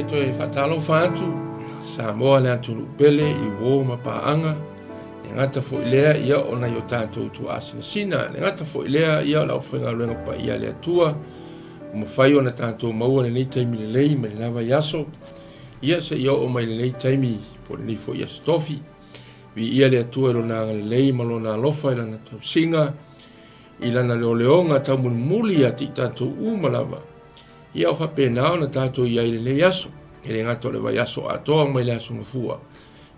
toe faatalofa atu Samoa le atunuu pele i uo ma paaga, le gata foi lea ia o nai o tatou tuaasinasina, le gata foi lea ia o le aufaigaluega paia a le Atua, ua mafai ona tatou maua lenei taimi lelei mai lena vaiaso, ia seia oo mai lenei taimi po o lenei foi aso tofi. Viia le Atua i lona agalelei ma lona alofa i lana tausiga, i lana leoleoga taumulimuli ia te i tatou uma lava. Ia o faapena ona tatou i ai i lenei aso, e le gata o le vaiaso atoa mai le aso Gafua,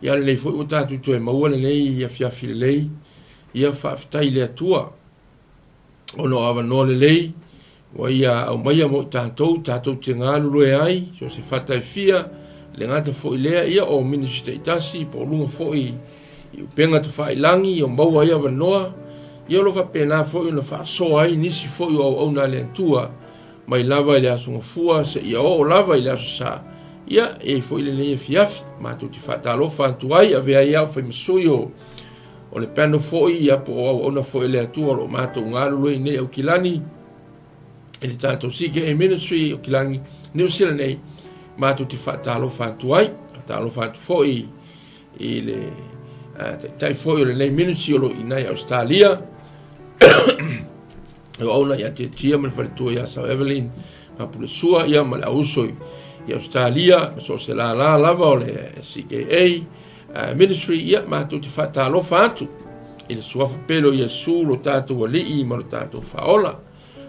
ia lenei foi ua tatou toe maua lenei afiafi lelei. Ia faafetai i le Atua ona o avanoa lelei ua ia aumaia mo i tatou, tatou te galulue ai, so o se fata e fia, le gata foi lea, ia o ministry taitasi po o luga foi i upega tafailagi o maua ai avanoa, ia o lo o faapena foi ona faasoa ai nisi foi o auauna a le Atua mai lava i le Aso Gafua seia oo lava i le Aso Sa, ia e i ai foi lenei afiafi matou te faatalofa atu ai, avea ai au fai ma sui o o le panel foi, ia po o auauna foi a le Atua o lo o matou galulue i nei Aukilani i le tatou CKA Ministry Aukilani Niu Sila nei, matou te faatalofa atu ai, faatalofa atu foi i le taitai foi o lenei ministry o lo o i inā i Ausetalia, e auauna ia Tietia ma le faletua ia Sau Evelyn Papulesua, ia ma le auuso i Ausetalia, ma so o se lālā lava o le CKA Ministry, ia matou te faatalofa atu i le suafa pele o Iesu lo tatou Alii ma lo tatou Faaola.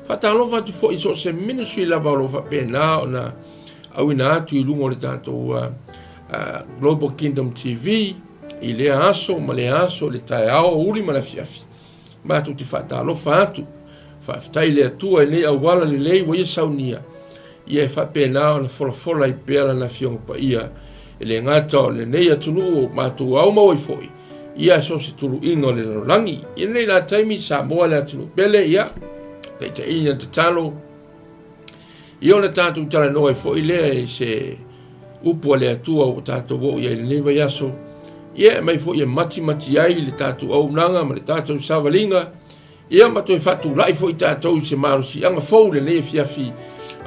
Faatalofa atu foi i so o se ministry lava o lo o faapena ona auina atu i luga o le tatou Global Kingdom TV i lea aso ma lea aso, le taeao, uli ma le afiafi. Matou te faatalofa atu. Faafetai i le Atua i lenei auala lelei ua ia saunia, ia e faapena ona folafola ai pea Lana Afioga Paia, e le gata o lenei atunuu o matou aumau ai foi, ia so o se tuluiga o le lalolagi. I lenei la taimi, Samoa le atunuu pele, ia, taitaiina le tatalo, Ia ona tatou talanoa ai foi lea i se upu a le Atua ua tatou oo i ai i lenei vaiaso, ia e aumai foi e matimati ai le tatou auaunaga ma le tatou savaliga, ia ma toe faatulai foi tatou i se malosiaga fou i lenei afiafi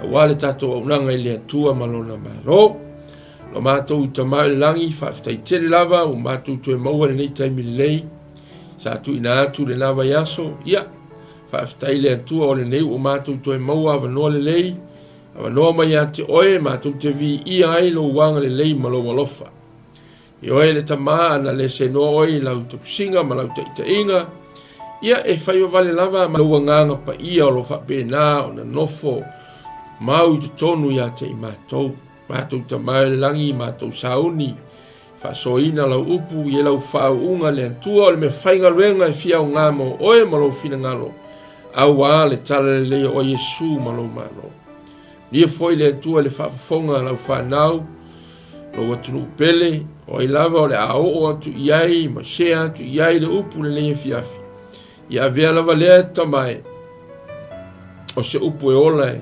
aua le tatou auaunaga i le Atua ma Lona Malo. Lo matou Tama i le lagi, faafetai tele lava ua matou toe maua lenei taimi lelei sa tuuina atu lena vaiaso, ia Faafetai i le Atua o lenei ua matou toe maua avanoa lelei, avanoa mai ia te oe matou te viia ai lou agalelei ma lou alofa. E oe le Tama ana le senoa oe i lau tausiga ma lau taitaiga, ia e faivavale lava ma lou agaga paia o lo faapena ona nofo mau i totonu ia te i matou. Matou Tama i le lagi, matou sauni, Faasoaina lau upu i lau faauuga le Atua o le mea faigaluega e fia aoga mo oe ma lou finagalo, auā le talalelei o oe Iesu ma lou Malo. Manuia foi le Atua i le faafofoga a lau fanau, lou atunuu pele, o ai lava o le a oo atu i ai ma share atu i ai le upu lenei afiafi. Ia avea lava lea tama e, o se upu e ola e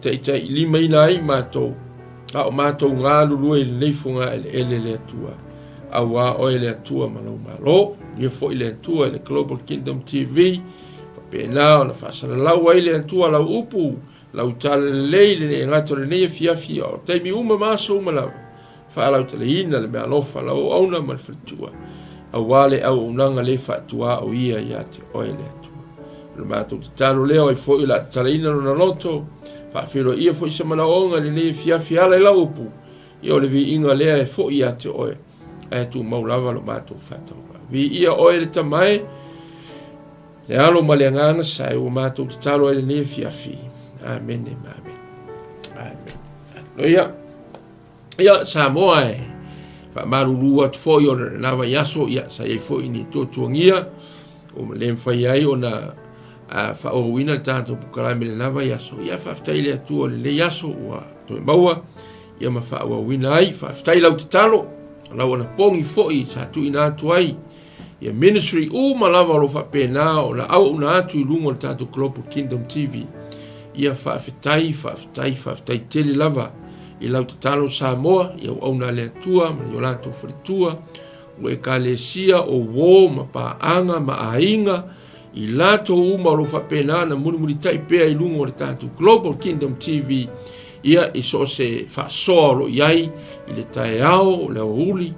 taitailimaina ai matou, a o matou galulue i lenei fogaeleele le Atua, auā oe le Atua ma lou Malo. Ia foi le Atua i le Global Kingdom TV, faapena ona faasalalau ai le Atua lau upu, lau talalelei le gata o lenei afiafi, a o taimi uma ma aso uma lava. Faalauteleina le meaalofa a lau auauna ma le faletua, aua le auaunaga le faatuā o ia ia te oe le Atua. O le matou tatalo lea, o ai foi o le a tatalaina lona loto, faafeiloaia foi se manaoga i lenei afiafi e ala i lau upu, ia o le viiga lea e foi ia te oe, ae tumau lava lo matou faatauvaa. Viia oe le Tama e, le Alo ma le Agaga Sa, ua matou tatalo ai lenei afiafi. Amene ma amene. Amene. Aleluia. Ia, Samoa e faamalulu atu foi o lena vaiaso, ia, sa i ai foi ni tuatuagia ua le mafai ai ona faaauauina le tatou polokalame i lena vaiaso. Ia, faafetai i le Atua i lenei aso ua toe maua, ia ma faaauauina ai. Faafetai i lau tatalo, lau anapogi foi sa tuuina atu ai ia ministry uma lava o lo o faapena ona auauna atu i luga o le tatou Global Kingdom TV. Ia faafetai, faafetai, faafetai tele lava i lau tatalo Samoa, i auauna a le Atua ma i o latou faletua, o ekalesia, o uo ma paaga ma aiga, i latou uma o lo o faapena ona mulimulitai pea i luga o le tatou Global Kingdom TV. ia i so o se faasoa o lo o i ai i le taeao, o le aoauli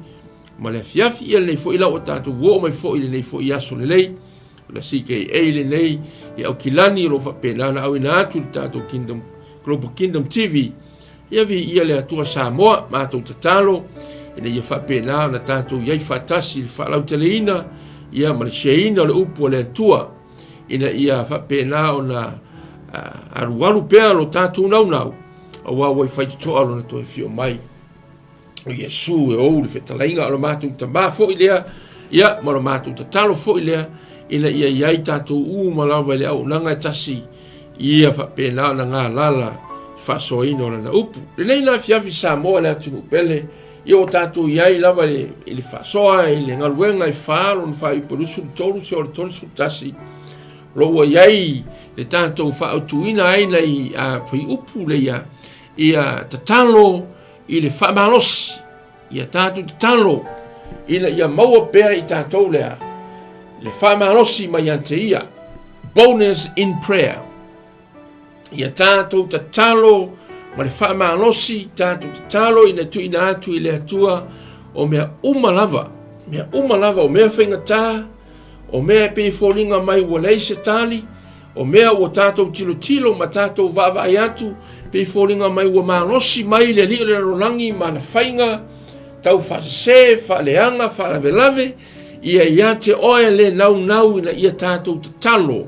ma le afiafi. Ia lenei foi la ua tatou oo mai foi i lenei foi aso lelei, o le CKA lenei i Aukilani o lo o faapena ona auina atu i le tatou Kingdom, Global Kingdom TV. Ia viia le Atua Samoa, matou tatalo ina ia faapena ona tatou i ai faatasi i le faalauteleina ia ma le shareina o le upu a le Atua ina ia faapena ona alualu pea lo tatou naunau aua ua i faitotoa lona toe afio mai. O Iesu e ou le fetalaiga o lo matou tamā foi lea, ia ma lo matou tatalo foi lea, ina ia i ai tatou uma lava i le auaunaga e tasi, ia faapena ona galala i le faasoaina o lana upu. Lenei la afiafi Samoa le atunuu pele, ia ua tatou i ai lava i le faasoa i le galuega e fa lona faaiupu 23 seia oo i le 31, o lo ua i ai le tatou faaautuina ai nai fuaiupu lea, ia tatalo i le faamalosi, ia tatou tatalo ina ia maua pea i tatou lea le faamalosi mai ia te ia. Bonus in prayer. Ia tatou tatalo ma le faamalosi, tatou tatalo ina tuuina atu i le Atua o mea uma lava, mea uma lava, o mea faigata, o mea e pei e foliga mai ua leai se tali, O mea ua tatou tilotilo ma tatou vaavaai atu, pei foliga mai ua malosi mai le alii o le lalolagi ma ana faiga tau faasese, faaleaga, faalavelave, ia ia te oe le naunau ina ia tatou tatalo,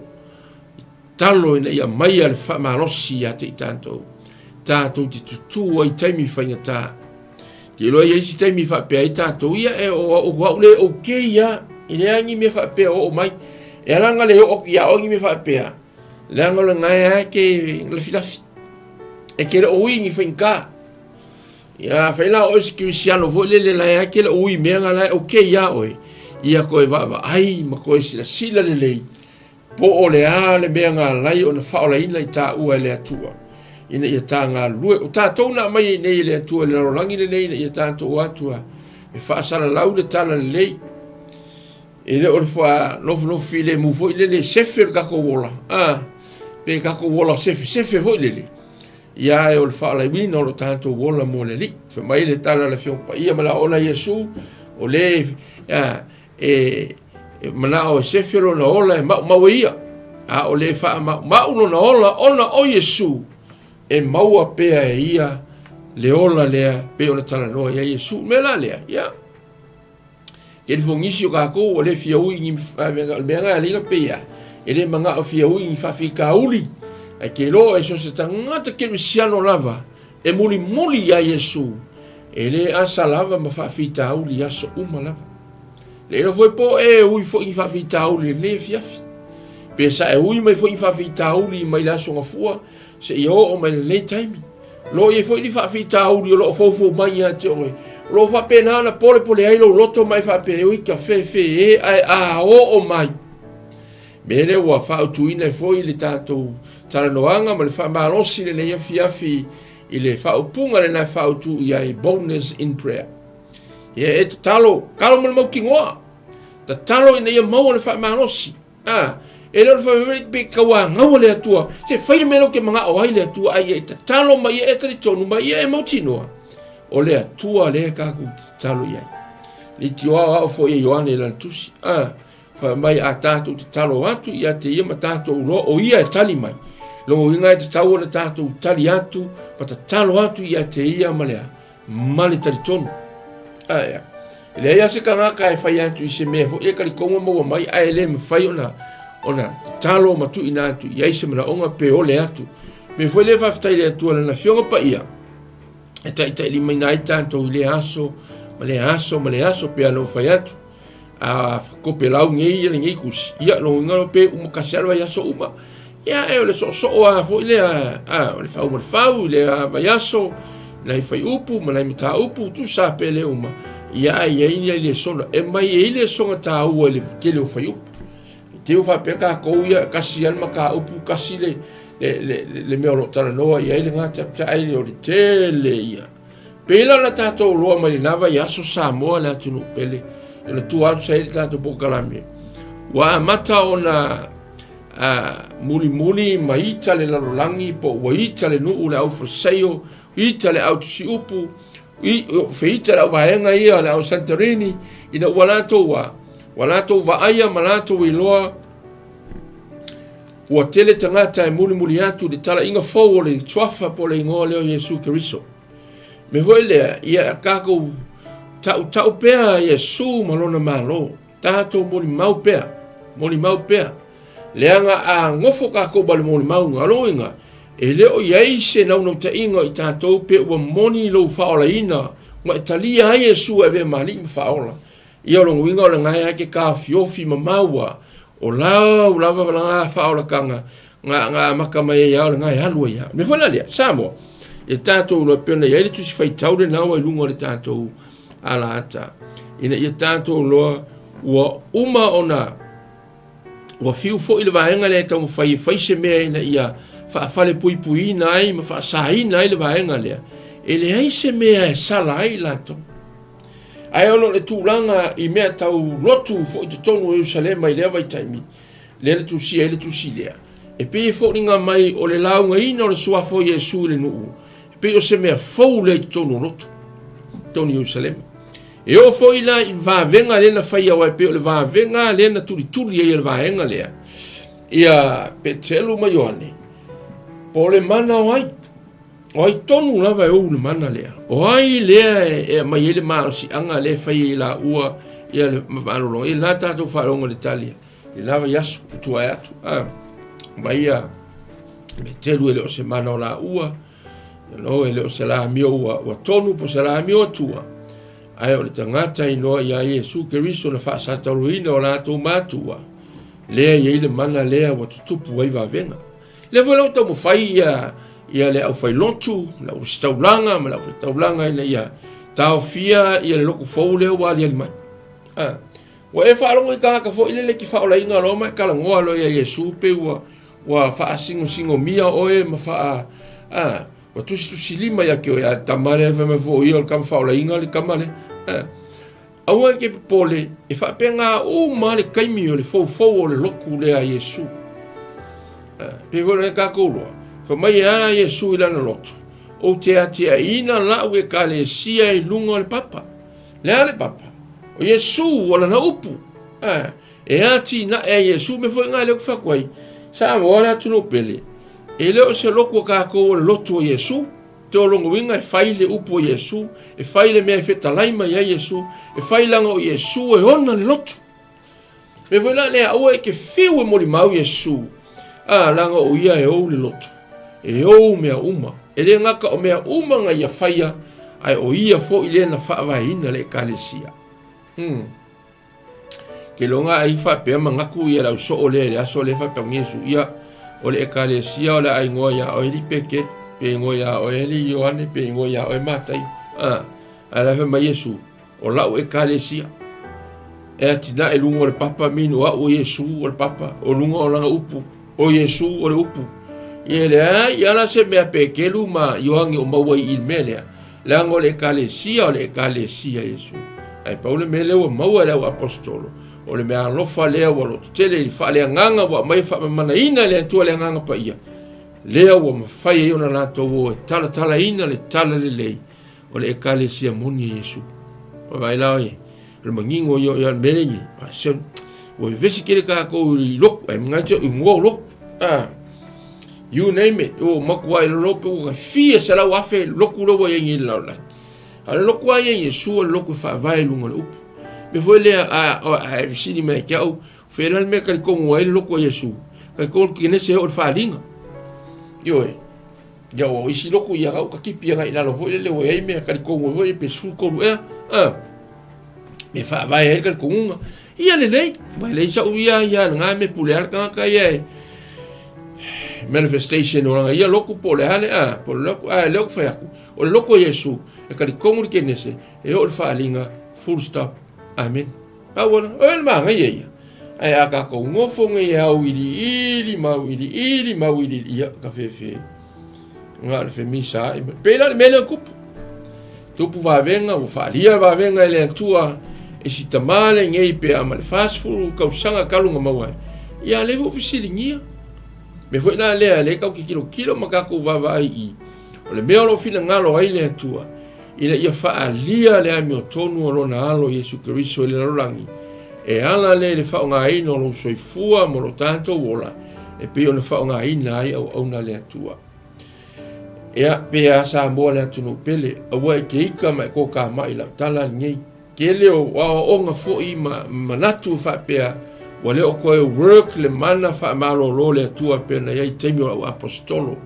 tatalo ina ia aumaia le faamalosi ia te i tatou, tatou te tutū ai i taimi faigata. Te iloa i ai isi taimi faapea ai tatou, ia e o au, o au le okay ia, e leai ni mea faapea o oo mai. E ala ona le oo atu ia oe ni mea faapea, leaga o lena e e te lafilafi. E te le o ui ni faigata. Ia, afai la o oe se kerisiano foi lele la e te le o ui mea na la e okay ia oe, ia toe vaavaai ma toe silasila lelei Po o le a le mea na ala ai ona faaolaina i taua e le Atua, ina ia ta galulue. O tatou na aumai ai nei e le Atua i le lalolagi lenei ina ia tatou o atu e faasalalau le tala lelei. E le o le nofonofo filemu foi lele e sefe le tatou ola, a, pe tatou ola sefesefe foi lele, ia ae o le faaolauina o lo tatou ola mo le Alii. Fai mai le tala a le Afioga Paia ma le Aoaoga a Iesu, o le, a, e manao e sefe lona ola e maumau e ia, a o le faamaumau lona ola ona o Iesu, e maua pea e ia le ola lea pei ona talanoa i ai Iesu. O le mea la lea, ia, tele foi nisi o tatou ua le fia ui ni o le mea lena e alii pei a, e le manao fia ui ni faafitauli, ae te iloa e so o se tagata kerisiano lava e mulimuli ia Iesu, E le asa lava ma faafitauli i aso uma lava. Le iloa foi po o e ui foi ni faafitauli i lenei afiafi. Pe sa e ui mai foi ni faafitauli mai le aso gafua seia oo mai lenei taimi. O lo o i ai foi ni faafitauli o lo o foufou mai ia te oe. O lo o faapena ona polepole ai lou loto ma e faapea, oi ka fefe e, ae a oo mai. Mea lea ua faautuina ai foi le tatou talanoaga ma le faamalosi i lenei afiafi i le faaupuga lena e faautu i ai, boldness in prayer. Ia e tatalo, tatalo ma le mautinoa, tatalo ina ia maua le faamalosi. A, e le o le faapea pe tauagaua le Atua, se fai le mea lea ou te manao ai le Atua, a ia e tatalo ma ia e talitonu ma ia e mautinoa, o le Atua lea tatou te tatalo i ai. Leitioa aoao foi e Ioane i lana tusi. A, Fai mai a tatou tatalo atu ia te ia ma tatou iloa o ia e tali mai. Lona uiga e tatau ona tatou tali atu ma tatalo atu ia te ia ma le a? Ma le talitonu. Ae a? E leai lava se tagata e fai atu i se mea foi e talitonu e maua mai ae le mafai ona ona tatalo ma tuuina atu i ai se manaoga pe ole atu. Mea foi lea faafetai i le Atua i Lana Afioga Paia e taitailimaina ai tatou i lea aso ma lea aso ma lea aso pei ona ou fai atu. A topelau nei ia lenei tusi, ia lona uiga loa pe uma tasi lava le vaiaso uma. Ia e o le soosoo lava foi lea, a, o le fau ma le fau i lea vaiaso, nai fuaiupu ma nai mataupu, tusa pe le uma. Ia ae i ai nai lesona, e mai e i ai lesona taua i le tele o fuaiupu. I te i ua faapea tatou ia, tasi lava le mataupu, tasi le, le, le, le mea o lo o talanoa i ai lena chapter, ae le o le tele ia. Pei la ona tatou iloa mai lena vaiaso Samoa le atunuu pele, ona tua atu sa i ai le tatou polokalame. Ua amata ona A mulimuli ma ita le lalolagi po ua ita le nuu le au Fariseio, ita le au tusiupu, feita le au vaega ia le au Santorini, ina ua latou ua, ua latou vaaia ma latou iloa ua tele tagata e mulimuli atu i le talaiga fou o le suafa po o le igoa lea o Iesu Keriso. Me foi lea, ia tatou tautau pea Iesu ma lona Malo. Tatou molimau pea, molimau pea. Leaga a nofo tatou ma le molimauga, o lona uiga, e le o i ai se naunautaiga o i tatou pe ua moni lou faaolaina ua e talia ai Iesu e avea ma Alii ma Faaola. Ia o lona uiga o lena e te taofiofi ma maua o lau lava lena faaolataga na, na amata mai ai lava o lena e alu ai lava. O le mea foi la lea, Samoa, e tatou iloa pei ona i ai le tusi faitau lena ua i luga o le tatou alaata, ina ia tatou iloa ua uma ona ua fiu foi le vaega lea e taumafai e fai se mea ina ia faafalepuipuiina ai ma faasaina ai le vaega lea, e leai se mea e sala ai latou. Ae ona o le tulaga i mea tau lotu foi totonu o Ierusalema i lea vaitaimi, lea na tusia ai le tusi lea, e pei e foliga mai o le laugaina o le suafa o Iesu i le nuu, e pei o se mea fou lea i totonu o lotu, totonu o Ierusalema. E oo foi la i vavega lea na faia, aua e pei o le vavega lea na tulituli ai e le vaega lea, ia Petelu ma Ioane, po o le mana o ai. O ai tonu lava e ou le mana lea? O ai lea e aumai ai le malosiaga lea e fai ai e laua ia le malologa? Ia la tatou faalogo i le tali i la vaiaso ua tuai atu. Ah, mai ia Petelu e le o se mana o laua, no, e le o se lamio ua, ua tonu po se lamio atua, ae o le tagata iloa ia Iesu Keriso na faasatauluina o latou matua, lea i ai le mana lea ua tutupu ai vavega. Lea foi la ua taumafai ia, ia le aufailotu, le auositaulaga ma le aufaitaulaga ina ia taofia ia le lotu fou lea ua aliali mai. Ah. Ua e faalogo i tagata foi lele e te faaolaina loa ma e talanoa loa ia Iesu pe ua, ua faasingosigomia oe ma faa, ah, ua tusitusilima ia te oe, a tama lea fai mai foi ia o le tama faaolaina le tama lea. Ah. Aua e te popole, e faapena uma lava le taimi o le foufou o le lotu lea a Iesu. Pei foi ona tatou iloa, fai mai e ala Iesu i lana lotu, ou te atiaeina la'u ekalesia i luga o le papa. Le a le papa? O Iesu, o lana upu. E atinae ai Iesu, mea foi lena lea ou te fai atu ai, Samoa le atunuu pele, e le o se lotu a tatou o le lotu o Iesu. Te o lona uiga e fai le upu a Iesu, e fai le mea e fetalai mai ai Iesu, e fai leaga o Iesu e ona le lotu. Mea foi la lea, aua e te fiu e molimau Iesu, a, leaga o ia e ou le lotu, e ou mea uma. E le gata o mea uma na ia faia, ae o ia foi lea na faavaeina le ekalesia. Hmm. Ke loga ai faapea manatu ia le au soo lea i le aso lea faapea Iesu, ia, o le ekalesia o le a igoa iā oe li Petelu, pe igoa iā oe li Ioane, pe igoa iā oe Mataio. A, ae la fai mai Iesu, o la'u ekalesia, e atinae i luga o le papa, mean o a'u o Iesu o le papa, o luga o lana upu, o Iesu o le upu. Ia e leai lava la se mea Petelu ma Ioane o maua i i le mea lea, Leaga o le Ekalesia o le Ekalesia Iesu. Ae pau le mea lea ua maua e le au aposetolo, o le mea alofa lea ua lototele i le faaleagaga ua aumai e faamamanaina e le Atua le Agaga Paia, lea ua mafai ai ona latou o e talatalaina le talalelei o le Ekalesia moni a Iesu. Vaai la oe, o le manino ia o le mea lea i ua vevesi tele tatou i lotu, ae manatu i igoa o lotu. Ah. You name it, ua matua i lalo pe ua fia 100,000 lotu lea ua i ai nei i le lalolagi. A o le lotu lava ia Iesu o le lotu e faavae i luga o le upu. Mea foi lea, a, a, a fesili mai ia te au, fea la le mea e talitonu ai le lotu a Iesu? Talitonu le Kenese e oo i le faliga. Ioe. Ia o isi lotu ia au ka tipi agai i lalo foi lele ua i ai mea talitonu ai foi pe 13 ea. A, me faavae ai le talitonuga. Ia lelei, aua e leai sa'u ia ia lena mea pule a le tagata ia e manifestation o lana ia lotu po o le a le a po o le lotu a lea ou te fai atu o le lotu o Iesu e talitonu le Kenese e oo i le faaaliga full stop amen pau lena o le manaia ia ae a tatou nofo nei e auiliili ma auiliili ma auiliili ia ka fefe Na o le femisa ai. Pei la le mea lea tupu. Tupu vavega, ua faalia vavega e le Atua e si tamā lenei pe a ma le 40 tausaga talu na maua ai. Ia lea foi ua fesiligia. Mea foi la lea lea tatou te tilotilo ma tatou vaavaai i i, o le mea o lo o finagalo ai le Atua, ina ia faaalia le amiotonu o Lona Alo Iesu Keriso i le lalolagi, e ala lea i le faaaogaina o lou soifua ma lo tatou ola e pei ona faaaogaina ai auauna a le Atua. Ia, pe a Samoa le atunuu pele, aua e te ika ma e tokamai i lau tala lenei. Tele o aoaoga foi ma manatu e faapea, ua le o toe work le mana faamalolo o le Atua pei ona i ai i taimi o lau Aposetolo.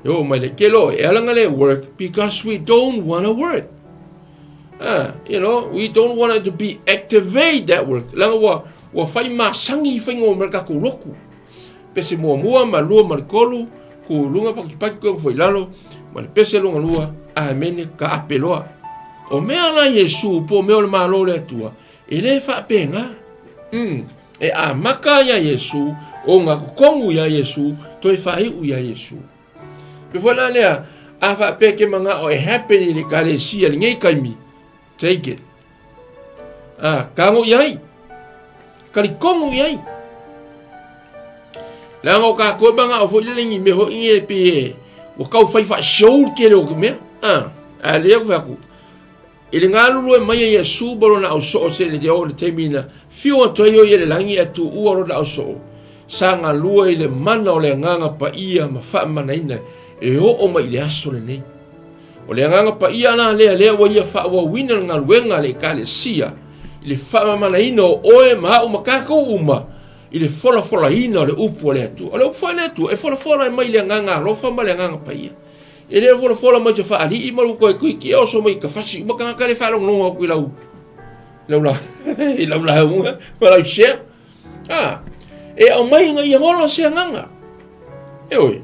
E oo mai le tele o e ala na le work because we don't wanna work. Ah, you know, we don't want it to be activate that work. Leaga ua, ua fai masani i faiga o mea tatou lotu. Pese muamua ma lua ma le tolu, ku luga pakipaki koe foi lalo, ma le pese luga lua, amene ka ape loa. O mea la Iesu po o mea o le Malo o le Atua, e le faapena. E amata iā Iesu, ona totonu iā Iesu, toe faaiu iā Iesu. Pe foi la lea, a faapea ke manao e happen i le ekalesia lenei taimi, take it. A, kago i ai. Talitonu i ai. Leaga o kākou e manao foi lele ni mea foi e pei e ua tau fai faa-show le tele o mea. A, a lea ua fai atu, i le galulue mai a Iesu ma lona ausoo se le oo i le taimi na fiu atu ai o ia i le lagi ae tuua lona ausoo, sa galue i le mana o le Agaga Paia ma faamanaina e oo mai i le aso lenei. O le Agaga Paia la lea, lea ua ia faaauauina le galuega a le Ekalesia i le faamamalaina o oe ma au ma tatou uma i le folafolaina o le upu a le Atua. O le upu foi a le Atua e folafola mai le agaga alofa ma le agaga paia. E le folafola mai se faalii ma lou toe tuiki e oso mai ka fasi uma tagata le faalogologo atu i lau lau la i lau lauga ma lau share. Ah, e aumai ina ia ola se agaga. E oi,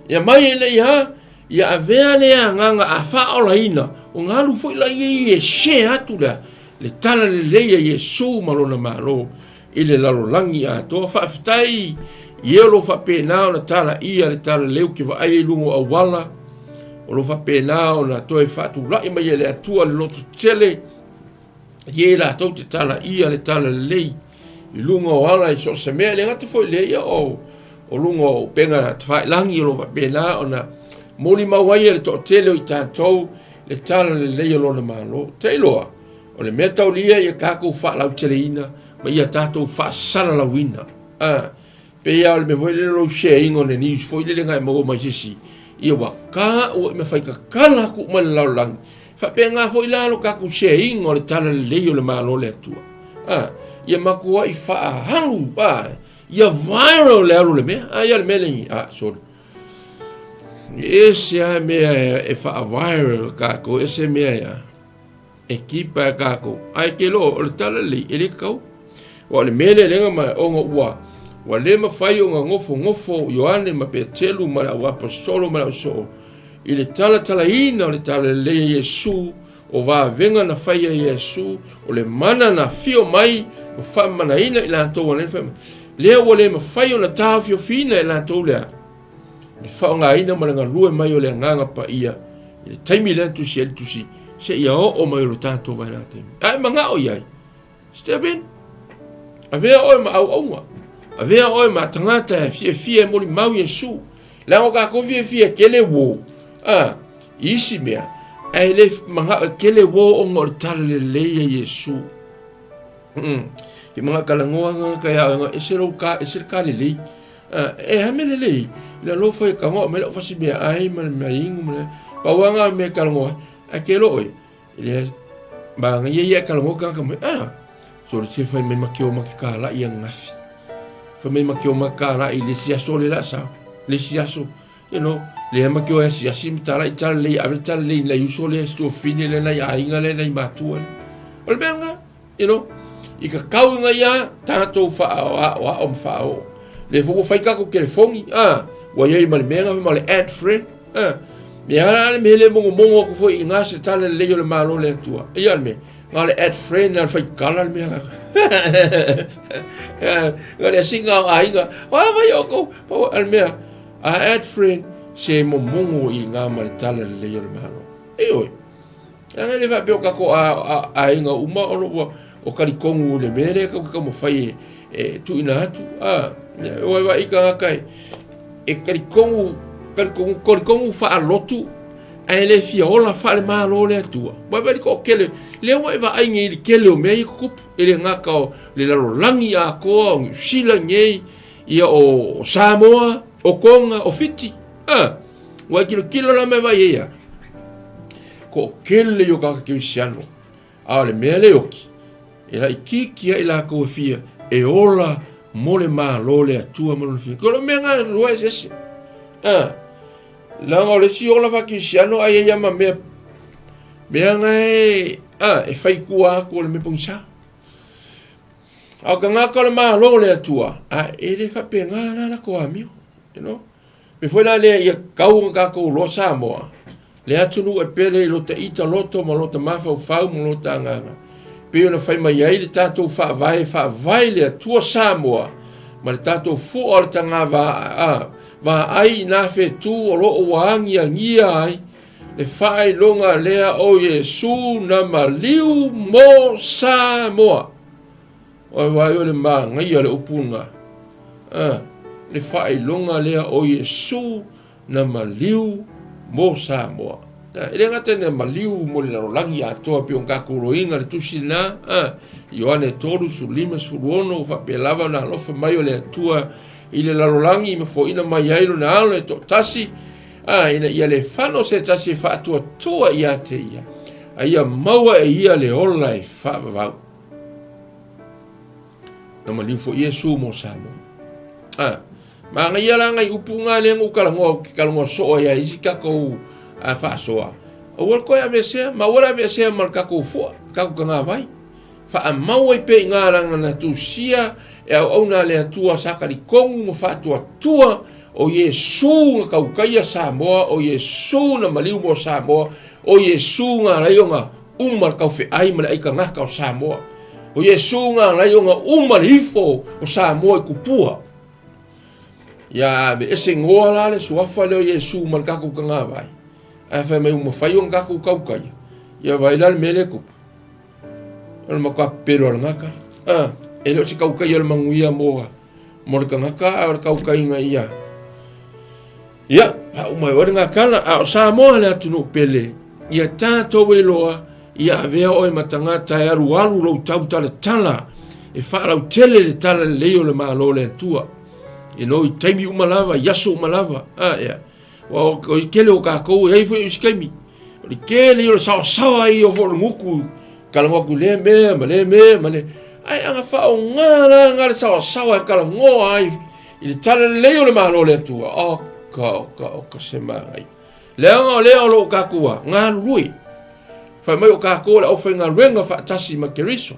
ia mai ina ia ia avea lea agaga a faaolaina, ona alu foi la ia i e share atu lea le tala lelei a Iesu ma lona Malo i le lalolagi atoa. Faafetai i e o lo o faapena ona talaia le talaleu ke vaai ai i luga o auala, o lo o faapena ona toe faatulai mai e le Atua le loto tele i e latou te talaia le talalelei i luga o ala i so o se mea. E le gata foi i lea, ia o luga o upega tafailagi o lo o faapena ona molimau ai e le toatele o i tatou le talalelei o lona Malo. Te iloa, o le mea taulia ia tatou faalauteleina ma ia tatou faasalalauina. A, pei lava o le mea foi lele o lou share ina o le news foi lele na e maua mai se isi, ia ua ta ua i mafai tatala atu uma i le lalolagi. Faapena foi la lo tatou share ina o le talalelei o le Malo o le Atua. A, ia matuai faaalu, a, ia viral le alu o le mea. A, ia le mea lenei, a, sorry. E ese lava mea e faa-viral tatou, ese mea e a. E kipa e kākou. Ae ke loa, o le tala lelei, e le tatau. Aua o le mea lea lenga mai, ona ua, ua le mafai ona nofonofo Ioane ma Petelu ma le auapositolo ma le ausoo i le talatalaina o le talalelei a Iesu, o vavega na fai e Iesu, o le mana na afio mai ma faamanaina i latou ana fai mai. Lea ua le mafai ona taofiofiina e latou lea. le faaaogaina ma le galue mai o le Agaga Paia i le taimi lea na tusi ai le tusi seia oo mai o lo tatou vaegataimi. A e manao i ai, step in. Avea oe ma auaunga. Avea oe ma tagata e fiafia e molimau Iesu. Leaga o tatou fiafia e tele uo, a, i isi mea, ae le manao e tele uo ona o le talalelei a Iesu. Ke mga talanoa nga kaya nga ese lou ka ese le ka lelei. E a mea lelei, le alofa e kagoa mai lau fasi mea ai ma le mea ingu ma le pau anga mea talanoa ai, ae ke lo oe, le manaia ia e talanoa tagata mai, ah, so le se fai mai ma ke o ma ke kālaʻi ananafi. Fai mai ma ke o ma ke kālaʻi le isi aso le la sa, le isi aso, you know, le ma ke o e asiasi ma tālaʻi talalelei, ave le talalelei nai uso lea, si tuafafine lea, nai aiga lea, nai matua lea. O le mea lena. You know, i ka kau i ngai a, tatou whaaoao ma whaao. Le foi ua fai tatou telefoni, a, ua iai ma le mea nga ma le add friend, a. Me ala ale me le mongo mongo aku foi i ngā se tala lelei o le Malo le Atua. Ia le mea, ngā le add friend le fai kala le mea nga. Ngā le asinga o aiga, wa vai o kou, pau ale mea, a add friend se momongo i ngā ma le tala lelei o le Malo. E oi, Leaga e le faapea o tatou aiga uma o lo ua o kalikonu i le mea lea kau ke taumafai e, e tuuina atu. A, ua e vaai i tagata e, e kalikonu, kalikonu, kalikonu faalotu, ae le fia ola faale-Malo le Atua. Ua e vaai i le toatele, lea ua e vaai nei i le tele o mea ia tutupu, e le gata o le lalolagi atoa, o Niu Sila nei, ia o Samoa, o Toga, o Fiti. A, ua e tilotilo la ma e vaai ai a. Toatele ia o tagata kerisiano, a o le mea le oti, e laitiiti ai latou e fia e ola mo le Malo le Atua ma lona finagalo. O le mea na lua eseese. A, leaga o le isi ola faakerisiano ai ai ma mea mea na e, a, e fai tua atu o le mea pogisa. A o tagata o le Malo o le Atua, a e le faapena la latou amio, you know. Mea foi la lea ia tau ona tatou iloa Samoa, le atunuu e pele i lota ita loto ma lota mafaufau ma lota agaga, pei ona fai mai ai le tatou Faavae e faavae le Atua Samoa ma le tatou fua o le tagava vaai i nā fetu o lo o ua agiagia ai le faailoga lea o Iesu na maliu mo Samoa. Oi vaai o le manaia o le upu lena. A, le faailoga lea o Iesu na maliu mo Samoa. A, e le gata ina maliu mo le lalolagi atoa pei ona tatou loiga le tusi lena, a, Ioane 3, 15, 16, ua faapea lava ona alofa mai o le Atua i le lalolagi ma foaiina mai ai lona Alo e toatasi, a, ina ia le fano se tasi e faatuatua ia te ia, a ia maua e ia le ola e faavavau. Na maliu foi Iesu mo Samoa. A, manaia la ngai upu ngā lea na ou talanoa, ou te talanoa soo ai a isi tatou a faasoa. Aua le toe aveesea, ma aua le aveesea ma le tatou fua, le tatou tagavai. Faamau ai pea i ngā langa na tusia e auauna a le Atua sa talitonu ma faatuatua o Iesu na taukaia Samoa, o Iesu na maliu mo Samoa, o Iesu na alai ona uma le taufeai ma le aikagata o Samoa. O Iesu na alai ona uma le ifo o Samoa i kupua. Ia aveese goa la le suafa lea o Iesu ma le tatou tagavai, ae fai mai ua mafai ona tatou taukaia. Ia vaai la le mea lea e tupu. O le matua pepelo o le gata. Ah, e le o se taukaia o le manuia mo, mo le tagata, a o le taukaiga ia. Ia, faauma ai oe le gakala, a o Samoa le atunuu pele, ia tatou iloa, ia avea oe ma tagata e alualu lou tautalatala, e faalautele le tala lelei o le Malo o le Atua. E no i taimi uma lava, i aso uma lava. A, ia. Ua o le tele o kākou, e ai foi o isi taimi. O le tele o le saosaoa ia o foi o le gutu, talanoa atu i lea mea, ma lea mea, ma lea. Ae aga faaaoga la nga le saosaoa e talanoa ai i le tala lelei o le Malo o le Atua. Oka, oka, oka se manaia. Leaga o lea o lo o kākou a, galulue. Fai mai o kākou o le aufaigaluega faatasi ma Keriso.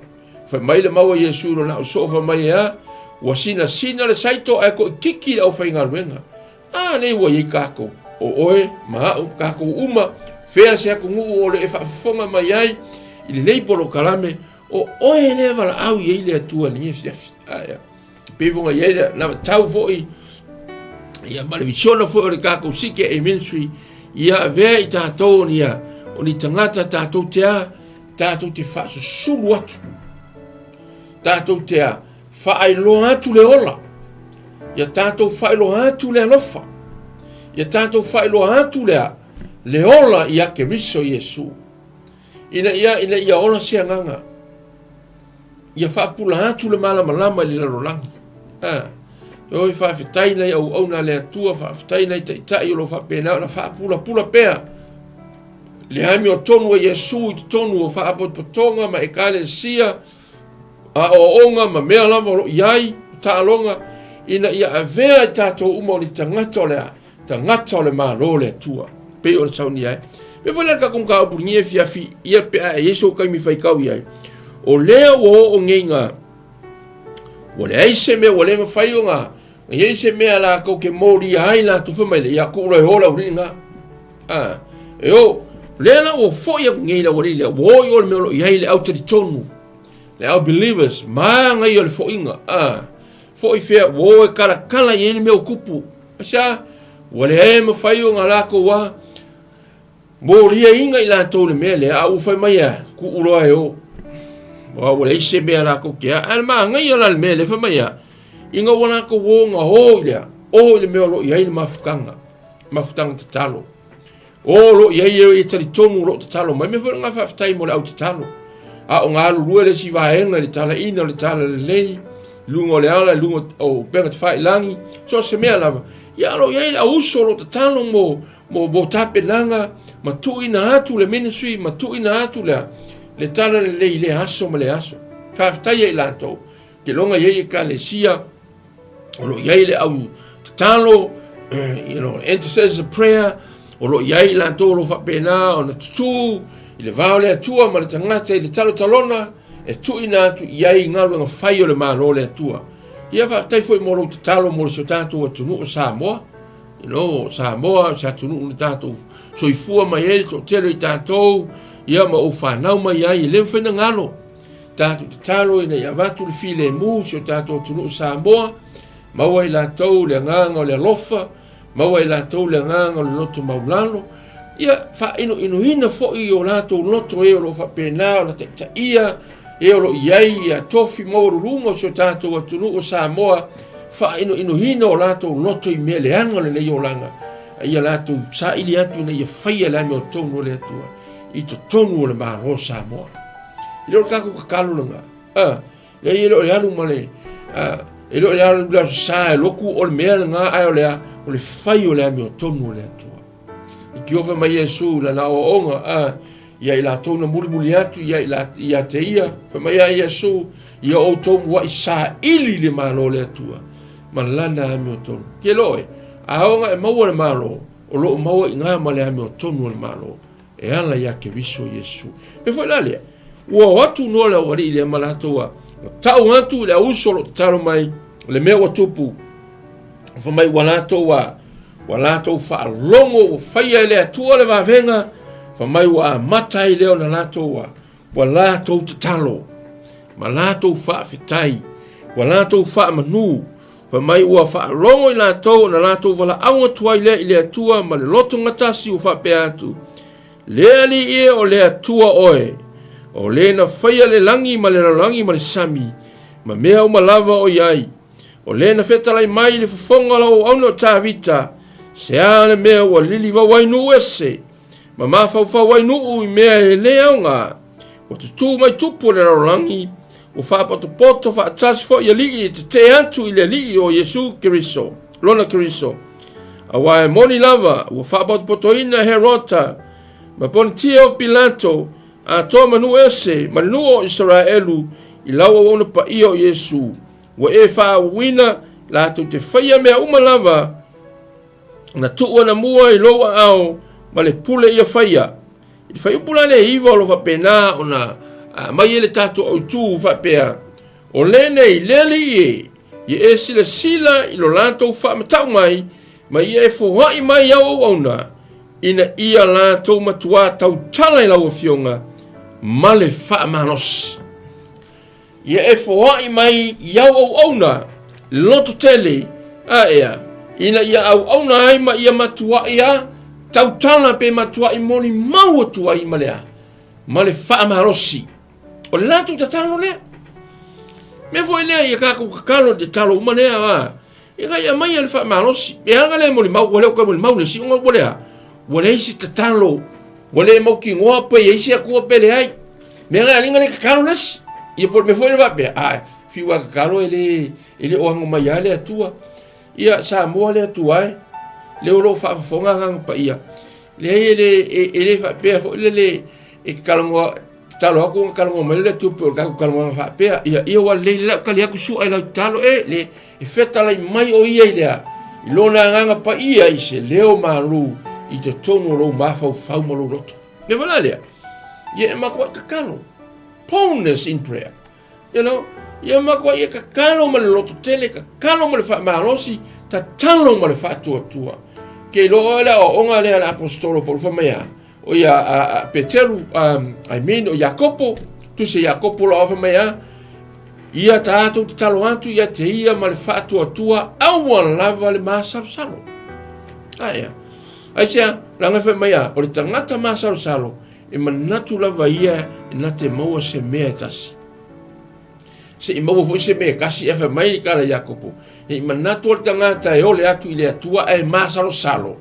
Fai mai le mau a Iesu i lona ausoo fai mai e a, ua sinasina le saito ae toʻitiki le aufaigaluega. A lea ua i ai kākou, o oe ma aʻu, kākou uma, fea se atunuu o le e faafofoga mai ai i lenei polokalame, o oe lea valaau i ai le Atua i lenei afiafi. Ae a. Pei foi ona i ai le anavatau foi, ia ma le visiona foi o le tatou CKA Ministry, ia avea i tatou o ni, o ni tagata tatou te a, tatou te faasusulu atu, tatou te a, faailoa atu le ola, ia tatou faailoa atu le alofa, ia tatou faailoa atu le a, le ola ia Keriso Iesu, ina ia, ina ia ola se agaga, Ia faapula atu le malamalama i le lalolagi. A, oi, faafetai nai auauna a le Atua, faafetai nai taitai o lo o faapena ona faapulapula pea le amiotonu a Iesu i totonu o faapotopotoga ma ekalesia, aoaoga ma mea lava o lo o i ai, o taaloga, ina ia avea i tatou uma o ni tagata o le a, tagata o le Malo o le Atua, pei ona saunia ai. Mea foi la le tatou mataupu i lenei afiafi, ia pe a e i ai sou taimi faitau i ai, o lea ua oo nei ina ua leai se mea ua le mafai ona i ai se mea latou te molia ai latou fai mai le ia tuu loa e o le aualii lena. A, e o, lea la ua foi atu nei le aualii lea, ua o i o le mea o lo o i ai le au talitonu, le au believers, manaia o le foiga. A, foi fea, ua o e kalakala i ai le mea o tupu. Aisea? Ua leai mafai ona latou a moliaina i latou i le mea lea, a ua fai mai e a? Tuu loa e o. Aua ua leai se mea latou te a, ae le manaia la le mea lea fai mai a, ina ua latou o na o i lea, o i le mea o lo o i ai le mafutaga, mafutaga tatalo. O o lo o i ai e e talitonu o lo o tatalo mai. Mea foi lena faafetai mo le au tatalo. A o galulue le isi vaega i le talaina o le talalelei, luga o le ala, luga o upega tafailagi, so o se mea lava. Ia o lo o i ai le au uso o lo o tatalo mo, mo, mo tapenaga ma tuuina atu le ministry ma tuuina atu le, le talalelei i lea aso ma lea aso. Faafetai ia i latou. Ke loga i ai ekalesia, o lo o i ai le au tatalo, you know, intercessor prayer, o lo o i ai i latou o lo o faapena ona tutū i le va o le Atua ma le tagata i le talotalona e tuuina atu i ai galuega fai o le Malo o le Atua. Ia faafetai foi mo lou tatalo mo si o tatou atunuu o Samoa. You know, Samoa, se atunuu na tatou soifua mai ai le toatele o i tatou, ia ma ou fanau mai ai, e le mafai ona galo. Tatou tatalo ina ia avatu le filemu i si o tatou atunuu Samoa, maua i latou le agaga o le alofa, maua i latou le agaga o le loto maulalo, ia faainoinoina foi i o latou loto e o lo o faapena ona taitaia e o lo o i ai ia tofi maualuluga o si o tatou atunuu o Samoa, faainoinoina o latou loto i mea leaga o lenei olaga, a ia latou saili atu ina ia faia le amiotonu o le Atua i totonu o le Malo o Samoa. E le o le tatou tatalo lena. A, leai e le o le alu ma le, a, e le o le alu i le aso sa e lotu o le mea lena, ae o le a, o le fai o le amiotonu o le Atua. I tiofa mai Iesu i lana aoaoga, a, ia i latou na mulimuli atu ia, ia te ia, fai mai a Iesu, ia outou muaʻi saili le Malo o le Atua ma lana amiotonu. Ke loe, a oga e maua le Malo, o loo maua i gā ma le amiotonu o le Malo. e ala iā Keriso Iesu. Pe foi la lea, ua o atu noa le aualii lea ma latou a, ua tau atu i le auuso o lo o tatalo mai, le mea ua tupu, fai mai ua latou a, ua latou faalogo ua faia e le Atua le vavega, fai mai ua amata ai lea ona latou a, ua latou tatalo, ma latou faafetai, ua latou faamanu, fai mai ua faalogo i latou ona latou valaau atu ai lea i le Atua ma le loto gatasi ua faapea atu, Le Alii e o le Atua oe, o le na faia le lagi ma le lalolagi ma le sami, ma mea uma lava o i ai, o le na fetalai mai i le fofoga o lau auauna o Tavita, se a le mea ua lilivau ai nuu ese, ma mafaufau ai nuu i mea e le aoga, ua tutū mai tupu o le lalolagi, ua faapotopoto faatasi foi alii e tetee atu i le Alii o Iesu Keriso, lona Keriso. Aua e moni lava ua faapotopotoina Herota ma Ponitio Pilato atoa ma nuu ese ma le nuu o Isaraelu i lau auauna paia o Iesu, ua e faaauauina latou te faia mea uma lava na tuu anamua i lou aao ma le pule ia faia. I le fuaiupu la lea 9 o lo o faapena ona aumai ai le tatou autu faapea, O lenei, le Alii e, ia e silasila i lo latou faamatau mai, ma ia e foai mai i au auauna, ina ia latou matuā tautala i lau Afioga ma le faamalosi. Ia e foai mai i au auauna loto tele, aea, ina ia auauna ai ma ia matuai a tautala pe matuai molimau atu ai ma le a, ma le faamalosi. O le latou tatalo lea. Mea foi lea ia tatou tatalo, tatalo uma lea, a, ia ka ia mai le faamalosi. E ala le molimau, ua le o molimau le isi, ona ua le a, ua leai se tatalo, ua le mautinoa pe i ai se Atua pe leai. Mea la alinga le tatalo le isi. Ia po o le mea foi le faapea, a, fiu a tatalo e le, e le o ano mai lava le Atua. Ia, Samoa le Atua e, lea o lo o faafofoga Agaga Paia. Leai e le, e, e le faapea foi le le, e talanoa, tatalo atu ona talanoa mai le Atua pei o le tatou talanoaga faapea. Ia, ia ua lelei lau tali atu sua i lau tatalo, e, le, e fetalai mai o ia i le a, i lona Agaga Paia i se leo malu i totonu o lou mafaufau ma lou loto. Mea foi la lea, ia e matuai tatalo. Boldness in prayer. You know, ia matuai e tatalo ma le loto tele, tatalo ma le faamalosi, tatalo ma le faatuatua. Ke iloa oe le aoaoga lea a le aposetolo Paulo fai mai a, o ia a, a Peteru, um, I mean, o Iakopo, tusi Iakopo lo fai mai a, ia tatou tatalo atu ia te ia ma le faatuatua, aua lava le masalosalo. Aea. Aisea, leaga fai mai a, o le tagata masalosalo, e manatu lava ia e na te maua se mea e tasi. Se i maua foi se mea e tasi, ae fai mai le tala ia Iakopo, Ne i manatu o le tagata e ole atu i le Atua ae masalosalo,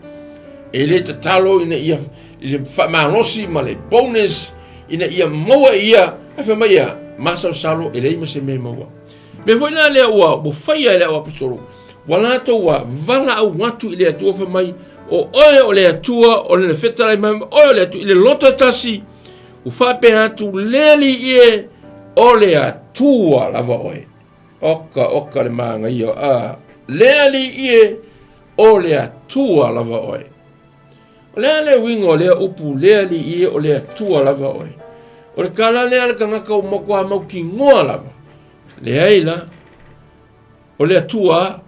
e le tatalo ina ia i le faamalosi ma le bonus ina ia maua e ia, ae fai mai ia, masalosalo e leai ma se mea e maua. Mea foi la lea ua, ua faia e le au aposetolo, ua latou ua valaau atu i le Atua fai mai, o oe o le Atua, o le fetalai mai, oe o le Atua, i le loto e tasi, ua faapea atu, le Alii e, o le Atua lava oe. Oka, oka le manaia, a, le Alii e, o le Atua lava oe. O le a le uiga o lea upu, le Alii e, o le Atua lava oe? O le tala lea a le tagata ua matua mautinoa lava. Leai la, o le Atua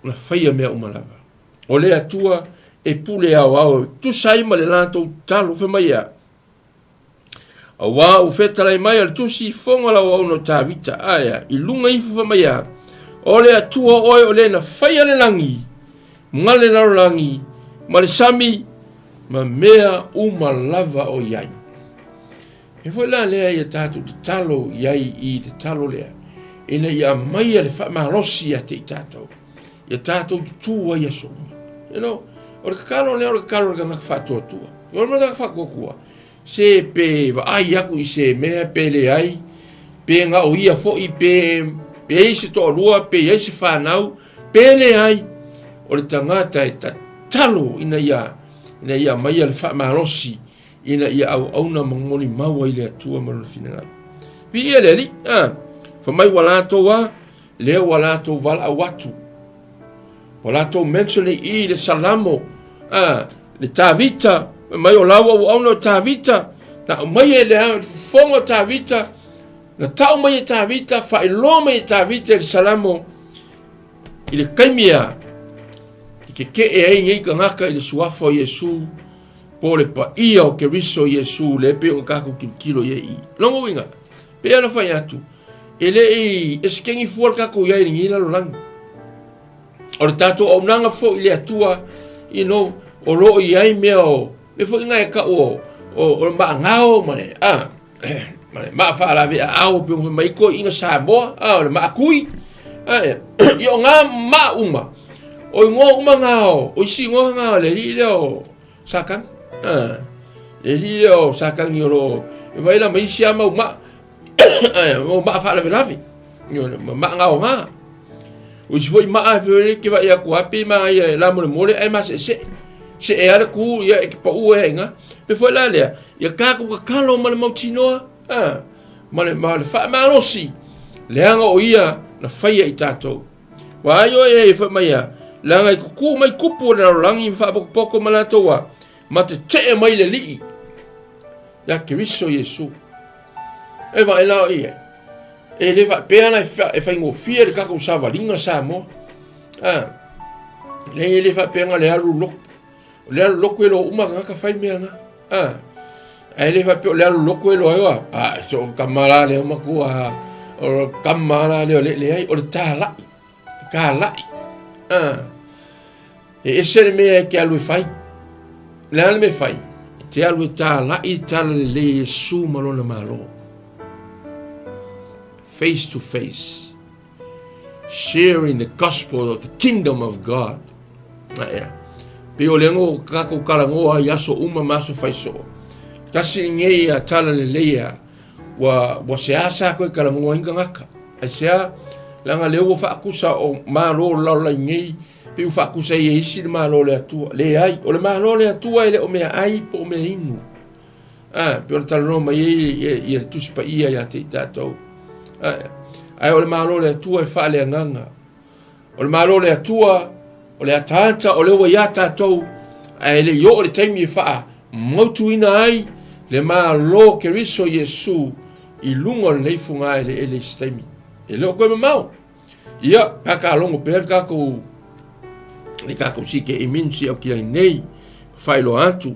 na faia mea uma lava. O le Atua e pule aoao e tusa ai ma le latou tatalo. Fai mai ea, Auā ua fetalai mai o le tusi fofoga o lau auauna o Tavita, ae i luga ifo fai mai a, O le Atua oe o le na faia le lagi, ma le lalolagi, ma le sami, ma mea uma lava o i ai. E foi la lea ia tatou tatalo i ai i le tatalo lea, ina ia aumaia le faamalosi ia te i tatou, ia tatou tutū ai aso uma. You know, o le tatalo lea o le tatalo a le tagata faatuatua. O le tagata faatuatua, se pe vaai aku i se mea pe leai, pe na o ia foi, pe pe i ai se toalua, pe i ai se fanau, pe leai, o le tagata e tatalo ina ia ina ia aumaia le faamalosi ina ia auauna ma molimau ai le Atua ma lona finagalo. Viia le Alii, a, fai mai ua latou a, lea ua latou valaau atu. Ua latou mention i i le Salamo, a, le Tavita, fai mai o lau auauna o Tavita, na aumai e le fofoga o Tavita, na tau mai e Tavita, faailoa mai e Tavita i le Salamo, i le taimi a, i keke'e ai nei tagata i le suafa o Iesu, po o le paia o Keriso Iesu, lea pei ona tatou tilotilo i ai i i. Lona uiga, pei ona fai atu, e le i esekegi fua le tatou i ai i lenei lalolagi. O le tatou auaunaga foi i le Atua, you know, o lo o i ai mea o, mea foi na e tau o, o, o le maagao ma le, a, ma le maa faalaveaao pei ona fai mai ai toeaiina Samoa, a, o le maatui. A, ia o na maa uma, o igoa uma na o, o isi igoa na o le alii lea o Satani. A, le alii lea o Satani o lo o, e vaai la ma isi lava mau maa, mau maa faalavelave, ma maa gaoga. O isi foi maa e te vaai atu lava pei manaia e lamolemole ae maseesee. See lava le tu, ia e te pau ai lava i ina. E pei foi la lea, ia tatou tatalo ma le mautinoa, a, ma le, ma le faamalosi, leaga o ia na faia i tatou. Ua ai oe e fai mai a, leaga i kukū mai kupu o le lalolagi ma faapotopoto ma latou a, ma tetee mai le Alii ia Keriso Iesu. E vaai la oe i ai. E le faapea la e faigofie le tatou savaliga Samoa. A, leai e le faapea na le alu loku. O le alu loku e loa uma tagata fai mea na. A, ae le faapea o le alu loku e loa ai oa. A, so o tama la lea matua, o tama la lea o le leai, o le tāla'i. Tāla'i. A, e ese le mea e te alu e fai. Le a le mea e fai? E te alu e tāla'i le talalelei e Iesu ma lona Malo. Face to face. Sharing the gospel of the kingdom of God. A ea. Pei o le ngo kākou talanoa i aso uma ma aso faisoo. Tasi lenei a talalelei a Ua, ua seāseā koe talanoa ai tagata. Aisea? Leaga lea ua faatusa o Malo o le lalolagi nei, pei ua faatusa ai e isi le Malo o le Atua. Leai, o le Malo o le Atua e le o meaai po o meainu. A, pei ona talanoa mai ai ia le Tusi Paia ia te i tatou. A, ae o le Malo o le Atua e faaleagaga. O le Malo o le Atua, o le ataata o lea ua iā tatou, ae le i oo le taimi e faamautuina ai le Malo o Keriso Iesu i luga o lenei fugaeleele i se taimi. E le o toe mamao. Ia, kakalogo pea le tatou le tatou CKA Ministry au ki nei, faailoa atu,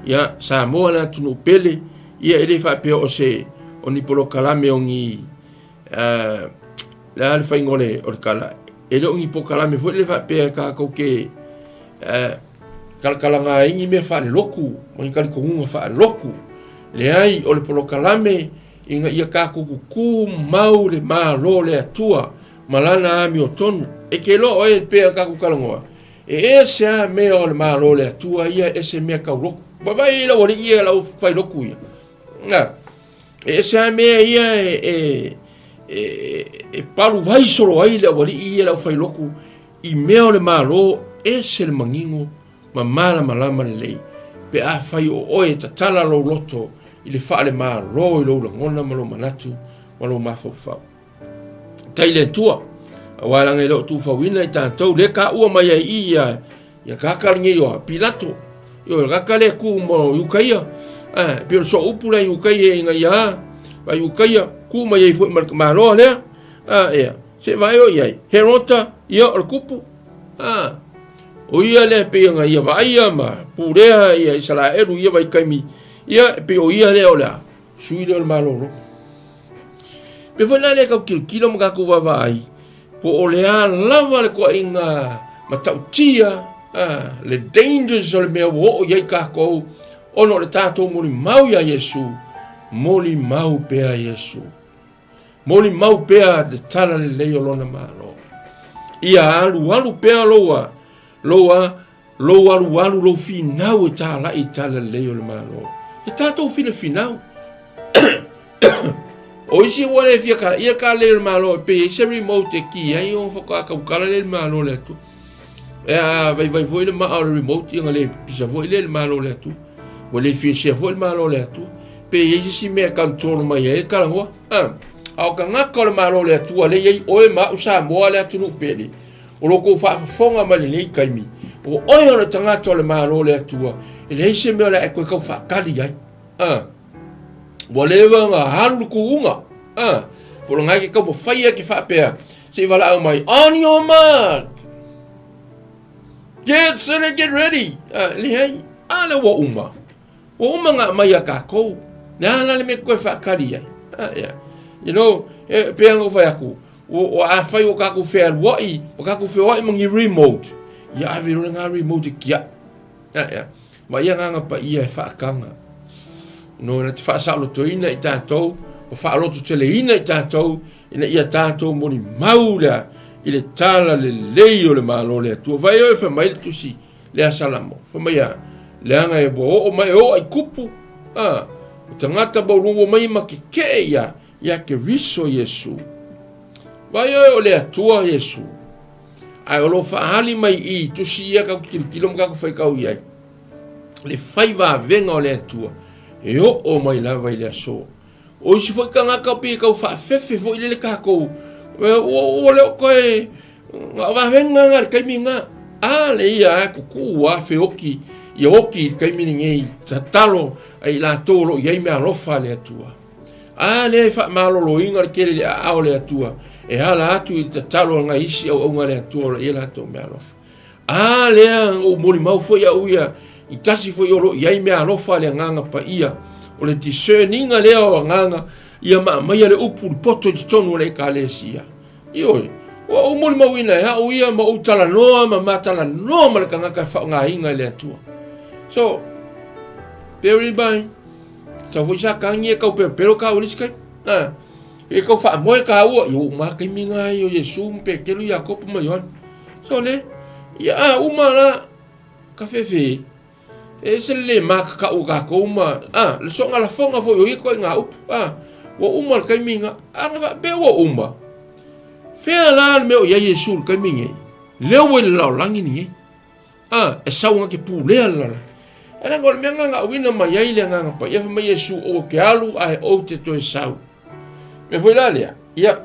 ia, Samoa le atunuu pele, ia e le faapea o se, o ni polokalame o ni, uh, le a le faiga o le, o le tala, e le o ni polokalame foi le faapea e tatou te uh, talatalanga ai ni mea faalelotu, ma ni talitonuga faalelotu. Leai, o le polokalame Ina ia tatou tutu mau le Malo o le Atua ma Lana amiotonu. E te iloa oe e pei ona tatou talanoa, e ese lava mea o le Malo o le Atua ia, ese mea tau lotu. Vaavaai i lau alii ia, lau fai lotu ia. Na, e ese lava mea ia e, e, e, e palu vai solo ai le aualii ia le aufai lotu i mea o le Malo, ese le manino ma malamalama lelei pe afai o oe e tatala lou loto i le faalemalo i lou lagona ma lou manatu ma lou mafaufau. Tai le Atua, aua leaga e le o tuufauina i tatou, lea taua mai ai i ia ia tagata lenei o Pilato, ioe, le tagata lea tu mo Iutaia, eh, pei o le sooupu lea Iutaia ina ia a Iutaia, tu mai ai foi ma le tamaloa lea, a ea, se vaai o i ai, Herota, ia o le tupu, a, O ia lea e pei ona ia vaaia ma pulea ia Isaraelu i ia vaitaimi, ia e pei o ia lea o le a sui lea o le Malo o Roma. Pei foi la lea tau tilotilo ma tatou vaavaai, po o le a lava le toaiga matautia, a, le dangers o le mea ua oo i ai tatou ona o le tatou molimau iā Iesu, molimau pea Iesu. Molimau pea le tala lelei o lona Malo. Ia alualu pea lou lou lou alualu lou finau e talai i tala lelei o le Malo. E tatou finafinau. O isi ua le fia kala, ia tala lelei o le Malo e pei e se remote e ki ai o whaka tautala le Malo le Atua. E a vaivai foi le maa o le remote ia le pisa foi le Malo le Atua. Ua le fia sea foi le Malo le Atua. Pe i ai se isi mea e control mai ai le talanoa. A, a o tagata o le Malo o le Atua lea e i ai oe ma au Samoa le atunuu pele, o lo outou faafofoga mai lenei taimi, o oe o le tagata o le Malo o le Atua, e leai se mea o le a e toe tau faatali ai. A, ua leva ona alu le tuuga. A, po o lena e te taumafai e te faapea, se i valaau mai, on your mark, get set and get ready. A, leai, a lea ua uma. Ua uma ona aumai ia tatou. Le a la le mea e toe faatali ai? Ah, yeah. You know, e, pei ona ou fai atu, o, afai o tatou fealuai, o tatou feoai ma ni remote, ia ave loa lena remote e tiai. Ah, yeah. Ma ia agaga paia e faataga. No, na te faasaolotoina i tatou, ma faalototeleina i tatou, ina ia tatou molimau lea i le tala lelei o le Malo o le Atua. Vai oe fai mai le tusi, lea Salamo, fai mai a, leaga e ua oo mai, e oo ai kupu, a, o tagata maualuga ua mai ma kekee ia, ia Keriso Iesu. Vai oe o le Atua Iesu, ae o lo o faaali mai i i tusi ia tatou te tilotilo ma tatou faitau i ai, le fai vavega o le Atua, e oo mai lava i le aso. O isi foi tagata pei e tau faafefe foi lele tatou, ua le o toe Na o vavega na le taimi na. A le ia a kuku a feoki ia oki i le taimi lenei tatalo ai i latou o lo o i ai meaalofa a le Atua. A lea e faamaloloina le tele i le aao o le Atua e ala atu i le tatalo a nai isi auauna a le Atua o lo o i ai latou meaalofa. A lea na ou molimau foi au ia i tasi foi o lo o i ai meaalofa a le Agaga Paia, o le discerning-a lea o agaga ia ma aumaia le upu i le poto i totonu o le Ekalesia. Ioe, ua ou molimauina e au ia ma ou talanoa ma ma talanoa ma le tagata e faaaogaina e le Atua. So, bear in mind, sau foi sa tagi e tau pelopelo tāua i le isi taimi. Ah, e tau faamoe tāua, ia ua uma taimi ngā i o Iesu ma Petelo, Iakopo ma Ioane. So le, ia a uma la, ka fefe, E ese le lē makakau o tatou ma, a, le soga lafoga foi o ia ituaiga upu, a, ua uma le taimi na, a na faapea ua uma, fea la le mea o i ai Iesu i le taimi nei? Lea ua i le lalolagi lenei, a, e sau na te pulea le lalolagi. Ae leaga o le mea lena na auina mai ai le Agaga Paia, fai mai Iesu, Ou te alu ae ou te toe sau. Mea foi la lea, ia,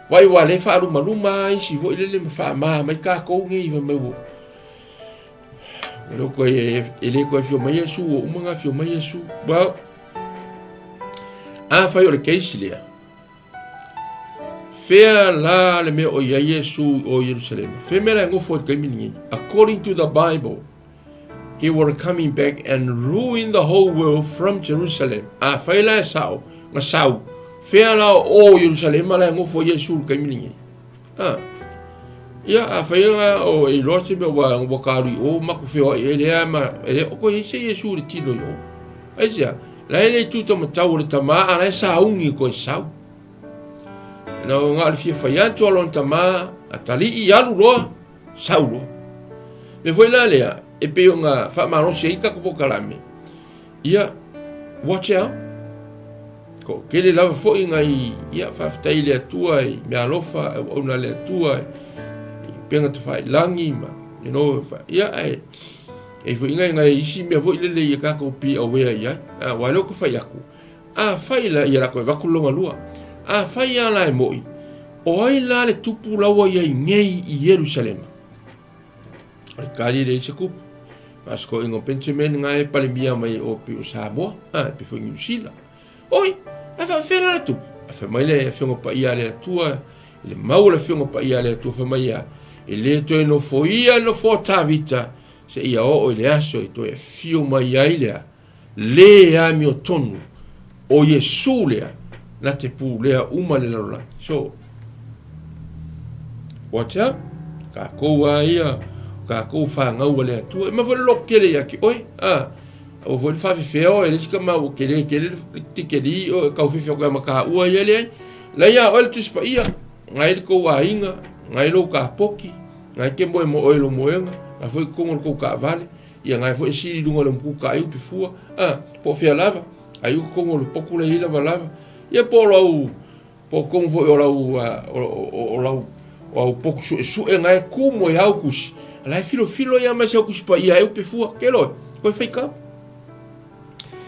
vaai aua o lea e faalumaluma lava isi foi lele ma faama mai tatou nei, fai mai ua, E le toe afio mai Iesu, ua uma ona afio mai Iesu. Well, afai o le case lea, fea la le mea o i ai Iesu o Ierusalema? Fea mea la e nofo ai i le taimi lenei? According to the Bible, he were coming back and ruin the whole world from Jerusalem. Afai la e sao, na sau, fea la o Ierusalema la e nofo ai Iesu i le taimi lenei? A, ia, afai na o e iloa se mea ua, ua ka alu i o, maku feoai ai lea ma, e le o koe i ai se Iesu i le tino i o. Aisea? La e le itu taumatau o le tama a la e sauni koe sau. Na o ngā le fia whai atu a lona tama a talii alu loa, sau loa. Me foi la lea, e pei o ngā whaamalosi ai taku pokalame, ia, watch out. Ko kele lava foi ngai, ia, whaafetai le Atua i mea alofa, e wauna le Atua i penga te whailangi, ma, you know, ia, e, e foi ngai ngai isi mea foi lele ia kākou be aware i ai. A, wai leo ka whai aku. A whai la ia lako e vaku longa lua. A whai a la e moi. O ai la le tupu laua ia i ngei i Yerusalema. O le kali le i se kupu. Pasko ingo Benjamin ngai palemia mai o pi o Samoa, a pe foi New Zealand. Oi, a fa fela le tupu. A fa mai le afioga paia le Atua, le mau le afioga paia le Atua fa mai ia, e le toe nofoia le nofoa Tavita, se ia oo i le aso i toe afio mai ai lea, le amiotonu o Iesu lea na te pulea uma le lalolagi. So, watch out, kākou a ia, kākou whāngau a le Atua. E ma foi le loko kele ia ki oe, a, ua foi le whawhewhea oe, le sika ma ua kele kele le tikeri o e kau whiwhia koe ma ka ua ia le ai. La ia oe le Tusi Paia, ngai le kou aiga, ngai lou kapoki, ngai ke moe mo oe lo moenga, ngai foi kongo le kou kaavale, Ia ngai foi e sili lunga le muku ka ai upi fua, a, po o fea lava, ai uku kongo le poku le i lava lava. Ia po o lau, po o kongo foi o lau, o lau, o au poku suesue ngai ku mo e au kusi. Ala e filo filo ia mai se au kusi pa ia e upi fua, ke loe, koe fai kau.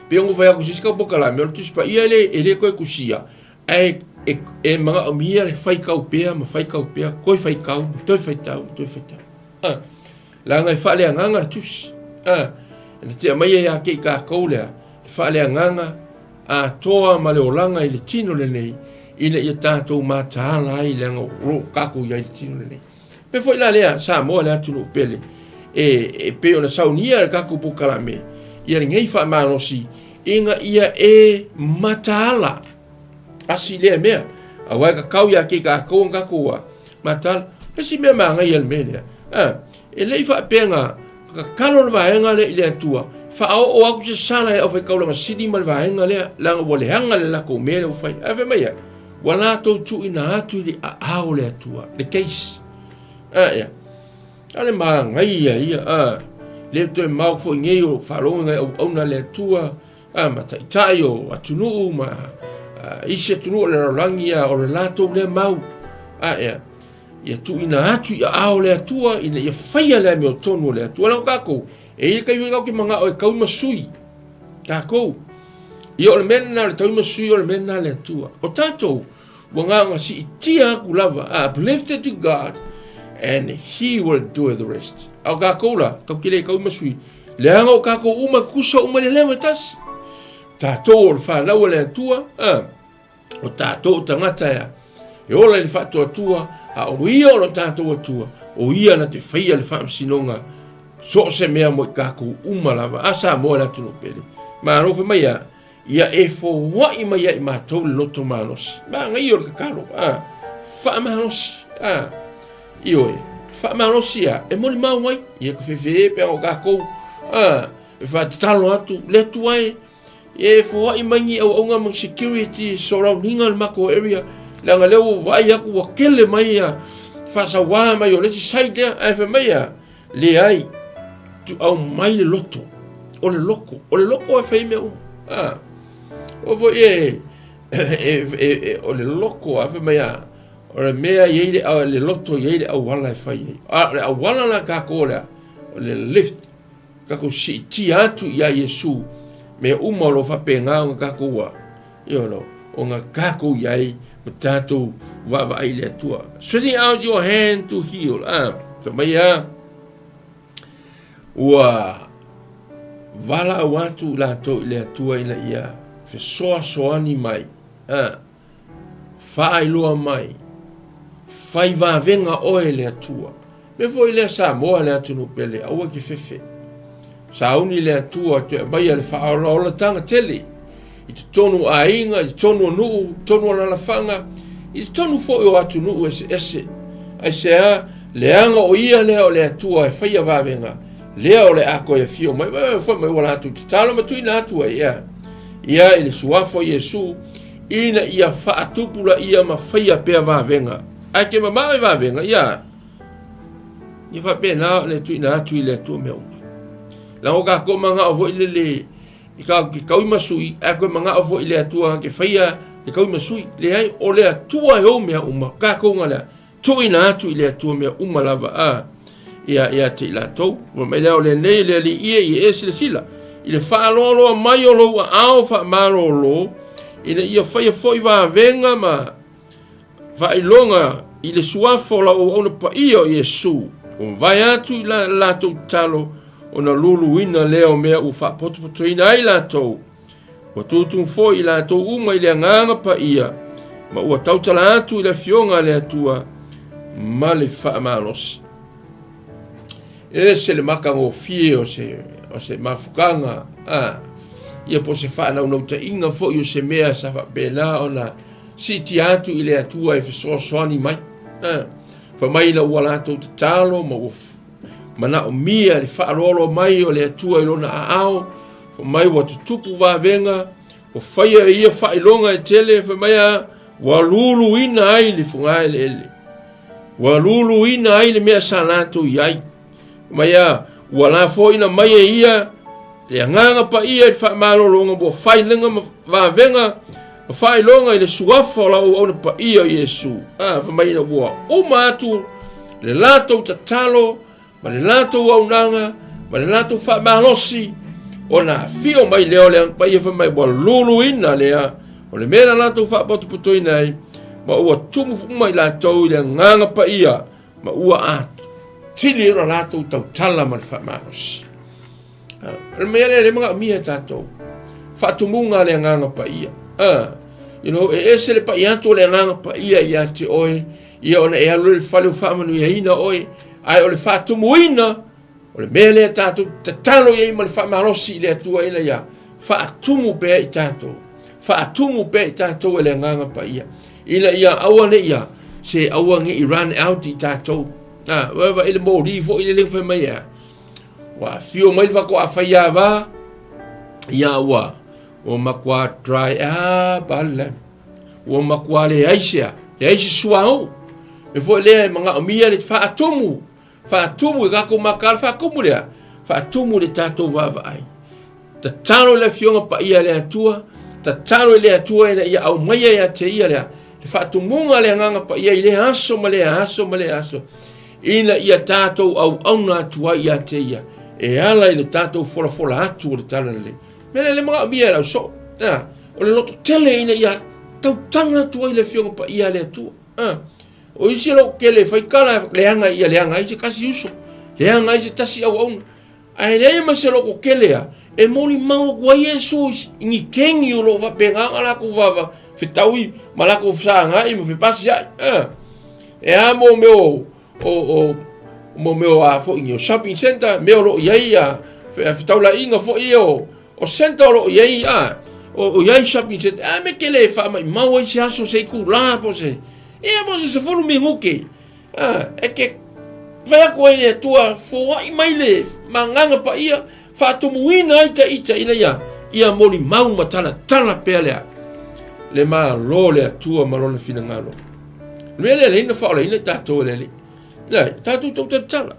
Pe ongo fai aku sisi kau poka la, me o le tusi pa ia le, e le koe kusia, e, e, e manga o mia le fai kau pea, ma fai kau pea, koe fai kau, ma toi fai tau, ma toi fai tau. A, leaga e faaleagaga le tusi. A, na tea mai ai ake i kākou lea, le faaleagaga atoa ma le olaga i le tino lenei, ina ia tātou mataala ai leaga o lo o kākou i ai le tino lenei. Me foi la lea, Samoa le atunuu pele, e, e pei ona saunia le kākou polokalame, ia lenei faamalosi, ina ia e mataala. Asi lea mea. Aua e kakau ia ke kākou ang kākou a mataala. Le si mea māngaia le mea lea. A, e le i faapea ngā kakalo le vaega lea i le Atua, whaoo aku se sala e au whaikaulanga sili ma le vaega lea, leaga ua leaga le lakou mea lea ua fai. Ae fai mai ia, ua latou tuuina atu i le aao o le Atua, le case. A, ia. A le māngaia ia, a, le toe mao foi nei o faalogo ngai auauna a le Atua, A, ma taitai o atunuu ma isi atunuu o le lalolagi ia, o le latou lea mau. A, ea, ia tuuina atu i aao o le Atua ina ia faia le amiotonu o le Atua. Leaga kākou, e i ai taimi kākou ke manao e taui ma sui. Kākou. Ia o le mea lena o le taui ma sui o le mea lena a le Atua. O tātou, ua gaga siitia aku lava, uplifted to God, and he will do the rest. A o kākou la, kau ke le taui ma sui, leaga o kākou uma, kusa uma le lewa e tasi. Tātou o le whanau a le Atua, o tātou o tangata ea, e ola i le faatuatua, a o ia o lo tātou Atua, o ia na te whaia le whaamasinoga, so o se mea mo i kākou uma lava, a Samoa le atunuu pele. Malo fai mai a, Ia e foai mai ia i matou le loto malosi. Manaia o le tatalo, a, faamalosi, a, ioe, faamalosi a, e molimau ai, ia ka fefe pe o kākou, a, e whaatatalo atu, le Atua e, e foai mai ni auaunga ma security surrounding le matou area, leaga lea ua vaai aku ua kele mai ia faasauā mai o le isi side lea, ae fai mai a, Leai, tuau mai le loto, o le loko, o le loko e fai mea uma. Ah, o foi e, e, e, e, o le loko, a fai mai a, o le mea i ai le, le loto i ai le auala e fai ai. A, o le auala la kākou lea, o le lift, kākou siitia atu iā Iesu, mea uma o lo faapena ona kākou a, you know, ona kākou i ai ma tātou vaavaai i le Atua. Stretching out your hand to heal. Ah, fai mai a, ua valaau atu latou i le Atua ina ia fesoasoani mai. Ah, Faailoa mai, fai vavega oe e le Atua. Mea foi lea Samoa le atunuu pele, aua ke fefe. Sauni le Atua toe aumaia le faaolaolatanga tele i totonu o aiga, i totonu o nuu, i totonu o alaalafaga, i totonu foi o atunuu eseese. Aisea? Leaga o ia lea o le Atua e faia vavega, lea o le a toe afio mai. Fai mai ua latou tatalo ma tuuina atu ai, ea. Ia i le suafa o Iesu, ina ia faatupulaia ma faia pea vavega. Ae ke mamao i vavega, ia, ia faapena ona e tuuina atu i le Atua mea uma. Leaga o kākou manao foi lele i ka ke kaui ma sui, ae koe manao foi i le Atua ke faia le kaui ma sui. Leai, o le Atua e ou mea uma, kākou nga lea, tuuina atu i le Atua mea uma lava a ia ia te i latou. Ua mai lea o lenei le Alii e ia e silasila i le faaloaloa mai o lou aao faamalolo ina ia faia foi vavega ma faailoga i le suafa o lau auauna paia o Iesu, ua mavae atu i la latou tatalo ona luluina lea o mea ua faapotopotoina ai latou. Ua tutumu foi i latou uma i le agaga paia, ma ua tautala atu i le Afioga a le Atua ma le faamalosi. E ese le matagofie o se, o se mafukaga, a, ia po o se faanaunautaiga foi o se mea sa faapena ona siitia atu i le Atua e fesoasoani mai. A, fai mai ina ua latou tatalo ma ua manaomia le faaaloalo mai o le Atua i lona aao, fai mai ua tutupu vavega, ua faia e ia faailoga e tele, fai mai a, ua luluina ai le fogaeleele. Ua luluina ai le mea sa latou i ai. Mai a, ua lafoina mai e ia le agaga paia i le faamalologa ua failega ma vavega ma faailoga i le suafa o lau auauna paia o Iesu. A, fai mai ina ua uma atu le latou tatalo ma le latou auaunaga ma le latou faamalosi, ona afio mai lea o le Agaga Paia fai mai ua luluina lea o le mea na latou faapotopotoina ai, ma ua tumu uma i latou i le Agaga Paia, ma ua atili ai ona latou tautala ma le faamalosi. O le mea lea le manaomia e tatou, faatumuga a le Agaga Paia. You know, e ese le pai atu o le Agaga Paia ia te oe, ia ona e alu i le fale o faamanuiaina oe, ae o le faatumuina, o le mea lea tatou tatalo i ai ma le faamalosi i le Atua ina ia faatumu pea i tatou, faatumu pea i tatou e le Agaga Paia, ina ia aua ne i ia, se aua ne i run out i tatou. Ah, vaai le moli foi le le fai mai ea. Ua afio mai le faatoa faiava, ia ua, ua matua dry up ala. Ua matua leai se a, leai se suauu. E foi lea e manaomia le faatumu, faatumu i tatou mata le faatumu lea, faatumu le tatou vaavaai. Tatalo i le Afioga Paia a le Atua, tatalo i le Atua ina ia aumaia ia te ia lea, le faatumuga a le Agaga Paia i lea aso ma lea aso ma lea aso, ina ia tatou auauna atu ai ia te ia, e ala i le tatou folafola atu o le Talalelei. Mea lea le manaomia e lau soo, o le loto tele ina ia tautala atu ai le Afioga Paia a le Atua. O isi loto tele e fai tala, leaga ia leaga ai se tasi uso, leaga ai se tasi auauna. Ae leai ma se loto tele a e molimau atu ai Iesu i ni keni o lo o faapena ona latou vava fetaui ma latou fesagai ma fepasiai. E a mo mea o, o, o mo mea o a foi ni o shopping center, mea o lo o i ai a fetaulaiga foi ia o, o center o lo o i ai a, o, o i ai shopping center, a me ke le faamaimau ai se aso se itula po se, ia po se 10 minute. A, e ke fai atu ai le Atua, foai mai le magaga paia, faatumuina ai ta ita ina ia, ia molimau ma talatala pea lea, le malo le Atua ma lona finagalo. Le mea lea leina faolaina i tatou e le Alii. Leai, tatou tau talatala.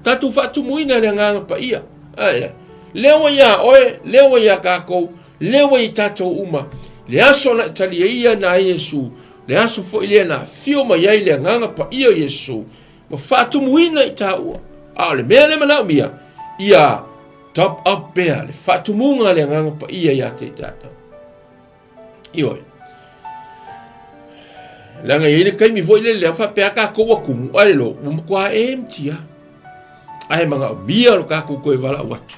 Tatou faatumuina le agaga paia. Ae, lea ua iā oe, lea ua iā kākou, lea ua i tatou uma, le aso na e talia ia na Iesu, le aso foi lea na afio mai ai le agaga paia o Iesu, ma faatumuina i tāua. A o le mea lea manaomia, ia top up pea le faatumuga a le agaga paia iā te i tātou. Ioe. Leaga e i ai le taimi foi lele lea faapea tatou ua tumu, ae le ua matua empty lava. Ae manaomia lo tatou toe valaau atu.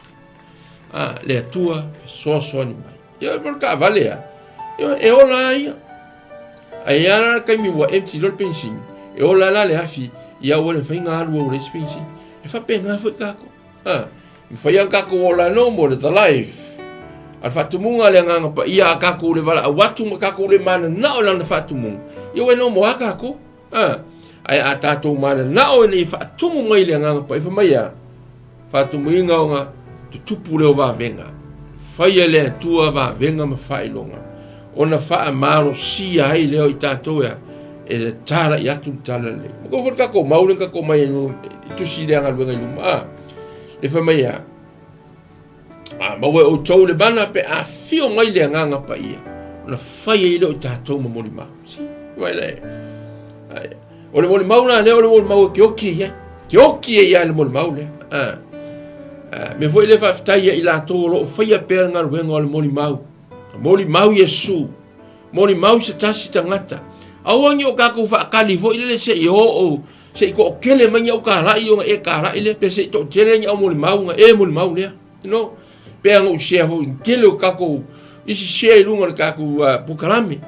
A, le Atua fesoasoani mai. Ioe, mo le taavale lava, ioe, e ola lava ia. Ae i ai lava la le taimi ua empty loa le penisini, e ola la le afi, ia ua le mafai ona alu ai ua leai se penisini. E faapena foi tatou. A, mafai lava ona tatou ola no more the life. A le faatumuga a le Agaga Paia a tatou le valaau atu ma tatou le mananao i lana faatumuga, ia ua no more a tatou. A, ae a tatou mananao ina ia faatumu mai le Agaga Paia, fai mai a, faatumuina ona tutupu lea o vavega. Faia e le Atua vavega ma faailoga, ona faamalosia ai lea o i tatou e e talai atu le talalelei. Ma kou foi le tatou mau le tatou mai e tusi lea galuega i luma. A, le fai mai a, a maua e outou le mana pe afio mai le agaga paia, ona fai ai lea o i tatou ma molimau. Si, vai le. Ai, o le molimau la lea o le molimau e ke oki ai. Ke oki ai le molimau lea. A, a, me foi le faafetai ia i latou o loo faia pea le galuega o le molimau. Molimau Iesu. Molimau se tasi tagata. Aua ne i o tatou faatali foi lele se i oo, se i toatele mai ni au talai ona e talai lea, pe se i toatele ni au molimau ona e molimau lea. You know? Pe ana ou share foi i le tele o tatou isi share i luga o le tatou polokalame.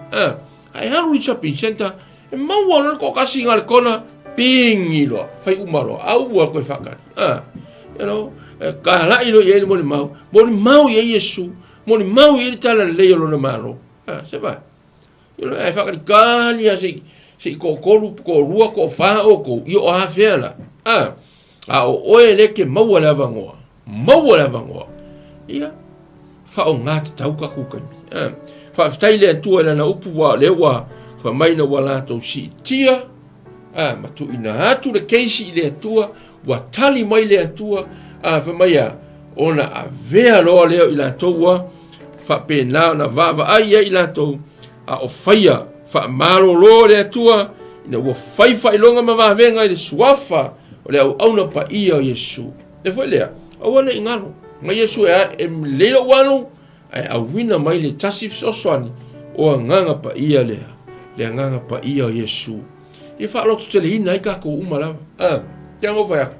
Ae alu i shopping center, e maua loa le toatasi na o le kona, pigi loa, fai uma loa, aua le toe faatali. You know? Talai loa i ai le molimau, molimau i ai Iesu, Molimau i ai le talalelei o lona Malo. A, se vai. Ae faakalikali lava se i, se i toatolu, toalua, toafa outou, ia o afea la? A, a o oe lea e te maua le avanoa, maua le avanoa, ia, faaaoga tatau tatou taimi. A, faafetai i le Atua i Lana upu, aua o lea ua fai mai ina ua latou siitia, a, ma tuuina atu le keisi i le Atua, ua tali mai le Atua, a, fai mai a, ona avea loa lea o i latou ua faapena ona vaavaai ai i latou, a o faia faamalolo le Atua, ina ua fai faailoga ma vavega i le suafa o le auauna paia o Iesu. E foi lea, aua ne i galo, mai Iesu e, e lelei lou alu, ae auina mai le tasi fesoasoani o agaga paia lea, le agaga paia o Iesu. Ia faalototeleina ai tatou uma lava. Ah, te anga fai aku.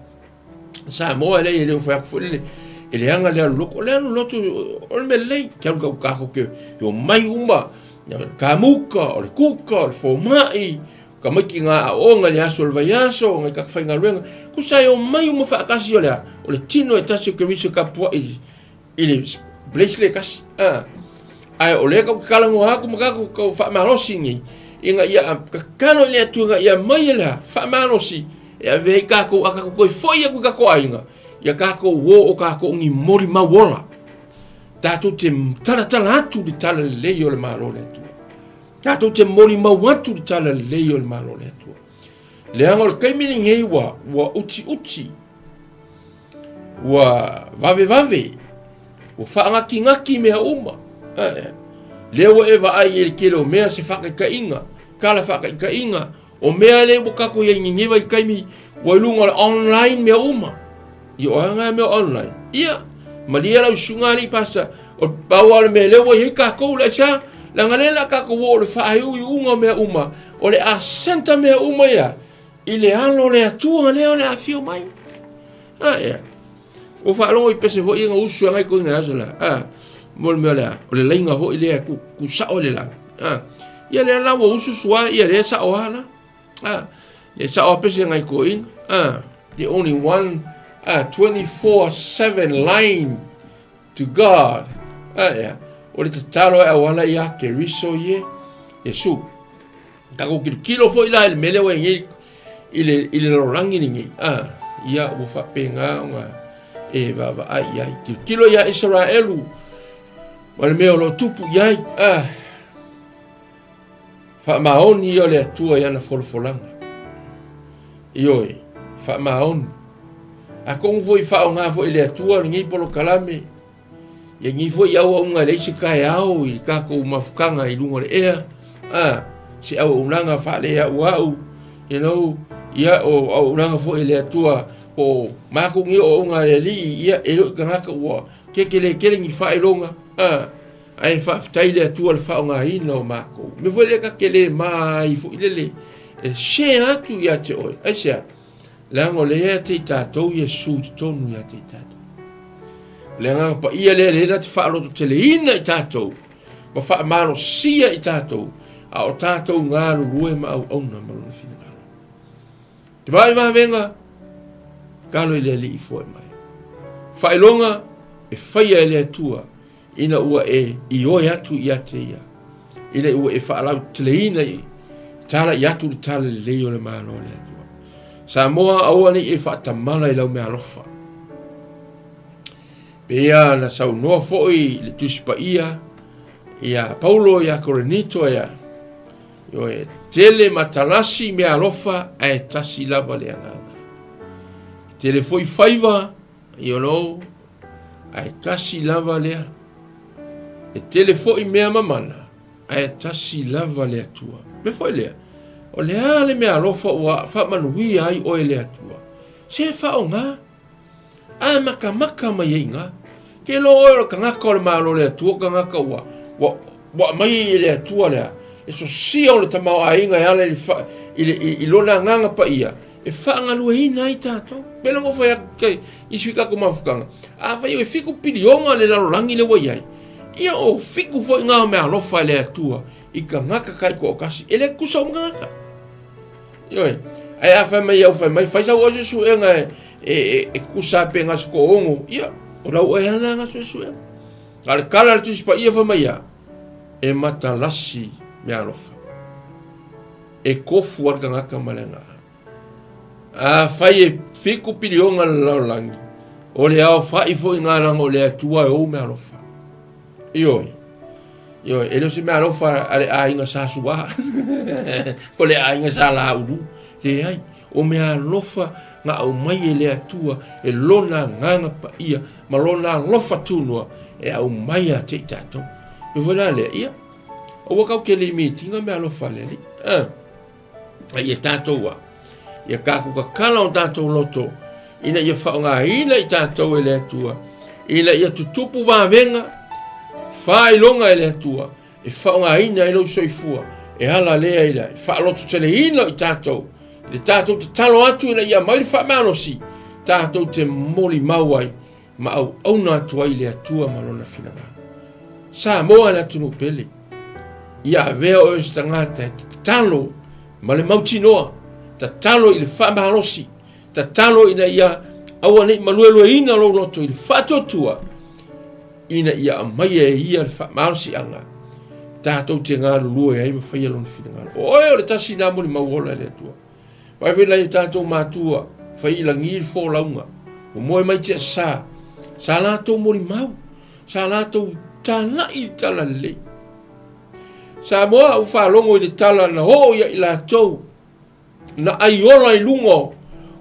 Samoa e le le fai aku foi le e leaga le alu lotu. O le alu lotu o le mea lelei. Ke alu kau kako ke o mai uma kamuka, o le kuka, o le fomai, ka maiki ngā aoga i le aso o le vaiaso, ngai ka faigaluega. Kusa e o mai uma whaakasi o le a, o le tino e tasi o Keriso kapua'i i i le place le tasi. A, ae o lea tatou te talanoa atu ma tatou tau faamalosi nei, ina ia tatalo i le Atua ina ia mai e le a faamalosi e ave ai tatou a tatou toe foi atu i tatou aiga, ia tatou o o tatou ni molimau ola. Tatou te talatala atu le tala lelei o le Malo o le Atua. Tatou te molimau atu le tala lelei o le Malo o le Atua. Leaga o le taimi lenei ua, ua utiuti Ua vavevave, ua faagatigati mea uma. Lea ua e vaai i le tele o mea se faataitaiga, tala faataitaiga, o mea lea ua tatou i ai nei vaitaimi, ua i luga o le online mea uma. Ia o a na mea online? Ia, malie lau susuga alii pasa, o le pau lava o le mea lea ua i ai tatou, le aisea? Leaga lea o le a tatou oo i le faaiuiuga o mea uma, o le a center mea uma ia i le alo o le Atua lea o le a afio mai. A ea, ua faalogo i pese foi ia na usu ai koina i aso la, a, mo le mea o le a, o le laina foi lea ku, ku sao i le lagi. A, ia lea la ua usu sua ia lea sao a la. A, le sao a pese ngai koina. A, the only one, a, 24/7 line to God. A ea, o le tatalo e auala ia Keriso ie, Iesu. Tatou tilotilo foi la i le mea lea ua i ai nei i le, i le lalolagi lenei, a, ia ua faapena ona e vaavaai i ai. Tilotilo ia Isaraelu ma le mea o lo o tupu i ai, a, faamaoni ia o le Atua i ana folafolaga. Ioe, faamaoni. Atonu foi faaaoga foi e le Atua lenei polokalame Ia nei foi auaunaga e leai se taeao i le tatou mafutaga i luga o le ea, a, se auaunaga faaleauau, you know, ia o auaunaga foi a le Atua, po o matou nei auaunaga a le Alii, ia e le o tagata ua tetele tele ni faailoga, a, ae faafetai i le Atua i le faaaogaina o matou. O le mea foi lea ta te le ma ai foi lele e share atu ia te oe. Aisea? Leaga o lea ia te i tatou Iesu i totonu ia te i tatou. O le agaga paia lea lea na te faalototeleina i tatou ma faamalosia i tatou, a o tatou galulue ma auauna ma lona finagalo. Te vaai vavega, talo i le Alii foai mai. Faailoga e faia e le Atua ina ua e ioe atu ia te ia, ina ua e faalauteleina i talai atu le talalelei o le Malo o le Atua. Samoa, aua ne i e faatamala i lau meaalofa. Pei ona saunoa foi le Tusi Paia ia Paulo ia Korinito ia, ioe, tele matalasi meaalofa ae tasi lava le Agaga. Tele foi faiva, you know, ae tasi lava lea. E tele foi mea mamana, ae tasi lava le Atua. Mea foi lea, o le a le meaalofa ua faamanuia ai oe le Atua? Se faaaoga. A makamaka mai ai iga. Ke iloa oe o le tagata o le Malo o le Atua, o tagata ua, ua, ua aumai ai e le Atua lea, le sosia o le tamaoaiga e ala i le, fa, i, le, i, i lona agaga paia, e faagalueina ai tatou. Pei la ona ou fai atu ke, isi i tatou mafutaga, afai e fitu piliona le lalolagi lea ua i ai, ia o fitu foi na o meaalofa e le Atua i tagata taitoatasi, e le tutusa uma tagata. Ioe. Ae a fai mai au fai mai, fai sau oe suesuega e, e, e, e tutusa pe gasa toaono, ia, o lau oe lava lena suesuega. A o le tala a le Tusi Paia fai mai a, e matalasi meaalofa. E tofu lava le tagata ma le agaga. Afai e fitu piliona le lalolagi, o le aofai foi lena leaga o le Atua e ou meaalofa. Ioe. Ioe, e le o se meaalofa a le aiga Sa Suā, o le aiga Sa Laulu. Leai, o meaalofa na aumai e le Atua e Lona Agaga Paia ma Lona alofa tunoa e aumai ia te i tatou. E foi la lea, ia, aua kau te limit ina meaalofa a le Alii. Eh. A ia tatou a, ia tatou tatala o tatou loto, ina ia faaaogaina i tatou e le Atua, ina ia tutupu vavega, faailoga e le Atua, e faaaogaina ai lou soifua, e ala lea i le faalototeleina o i tatou, i le tatou tatalo atu ina ia aumai le faamalosi, tatou te molimau ai ma auauna atu ai i le Atua ma Lona finagalo. Samoa le atunuu pele, ia avea oe o se tagata e tatalo ma le mautinoa, tatalo i le faamalosi, tatalo ina ia aua ne i maluelueina lou loto i le faatuatua, ina ia aumaia e ia le faamalosiaga tatou te galulue ai ma faia lona finagalo. O oe o le tasi na molimau ola e le Atua. Vaai foi nai o tatou matua, fai i lagi le folauga, ua moe mai tiasa, sa latou molimau, sa latou talai i le tala lelei. Samoa ua faalogo i le tala na oo ia i latou, na aiola i luga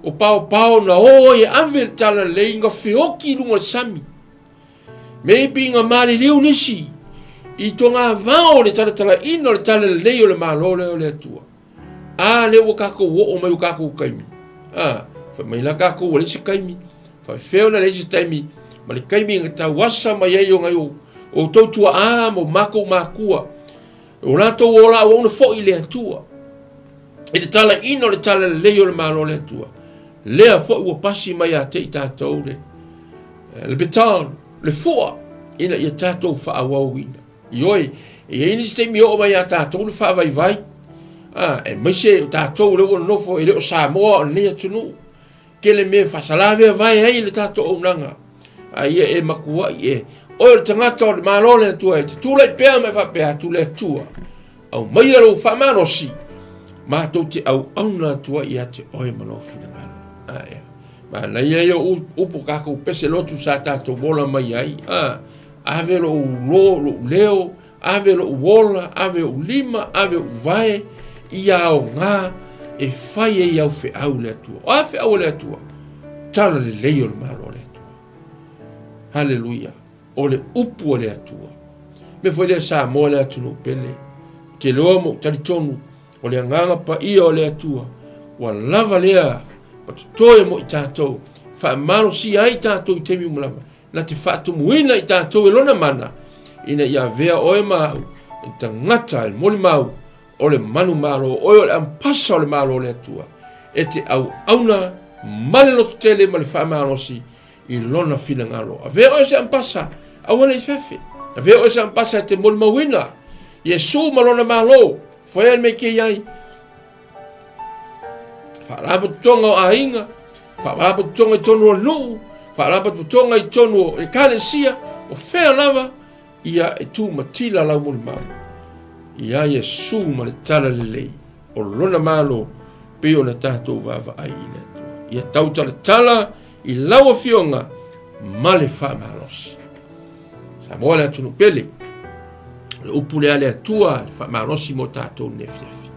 o paopao na oo ai e ave le tala lelei na feoki i luga o le sami. Maybe na maliliu nisi i togavao o le talatalaina o le tala lelei o le Malo lea o le Atua. A lea ua tatou oo mai o tatou taimi. A, fai mai la tatou ua leai se taimi. Faafefea ona leai se taimi ma le taimi na tauasa mai ai o nai outou tuaa ma o matou matua. O latou ola auauna foi i le Atua. I le talaiina o le talalelei o le Malo o le Atua. Lea foi ua pasi mai ia te i tatou le, le baton, le fua, ina ia tatou faaauauina. Ioe, e i ai nisi taimi e oo mai ia tatou le faavaivai, a, aemaise o tatou lea ua nonofo e le o Samoa o lenei atunuu. Tele mea e faasalaveavae ai le tatou auaunaga. A ia e matuai e oe o le tagata o le Malo o le Atua e te tulai pea ma e faapea atu le Atua, aumaia lou faamalosi, matou te auauna atu ai ia te oe ma lou finagalo. A ea. Manaia ia o upu tatou pese lotu sa tatou ola mai ai. A, Ave lou lo, lou leo, ave lou ola, ave ou lima, ave ou vae, ia aoga e fai ai au feau i le Atua. O a feau a le Atua? Tala lelei o le Malo o le Atua. Haleluia. O le upu a le Atua. Mea foi lea Samoa le atunuu pele. Ou te iloa ma ou talitonu o le agaga paia o le Atua ua lava lea ma totoe mo i tatou, faamalosia ai tatou i taimi uma lava. Na te faatumuina i tatou e Lona mana, ina ia avea oe ma au e tagata e molimau o le manumalo, oe o le ampasa o le Malo o le Atua, e te auauna ma le lototele ma le faamalosi i Lona finagalo. Avea oe se ampasa, aua ne i fefe. Avea oe se ampasa e te molimauina Iesu ma Lona Malo, foea le mea ke i ai, Faalapotopotoga o aiga, faalapotopotoga i totonu o nuu, faalapotopotoga i totonu o ekalesia, o fea lava, ia e tumatila lau molimau ia Iesu ma le talalelei o lona Malo pei ona tatou vaavaai i le Atua. Ia tautalatala i lau Afioga ma le faamalosi. Samoa le atunuu pele, o le upu lea a le Atua, le faamalosi mo tatou i lenei afiafi.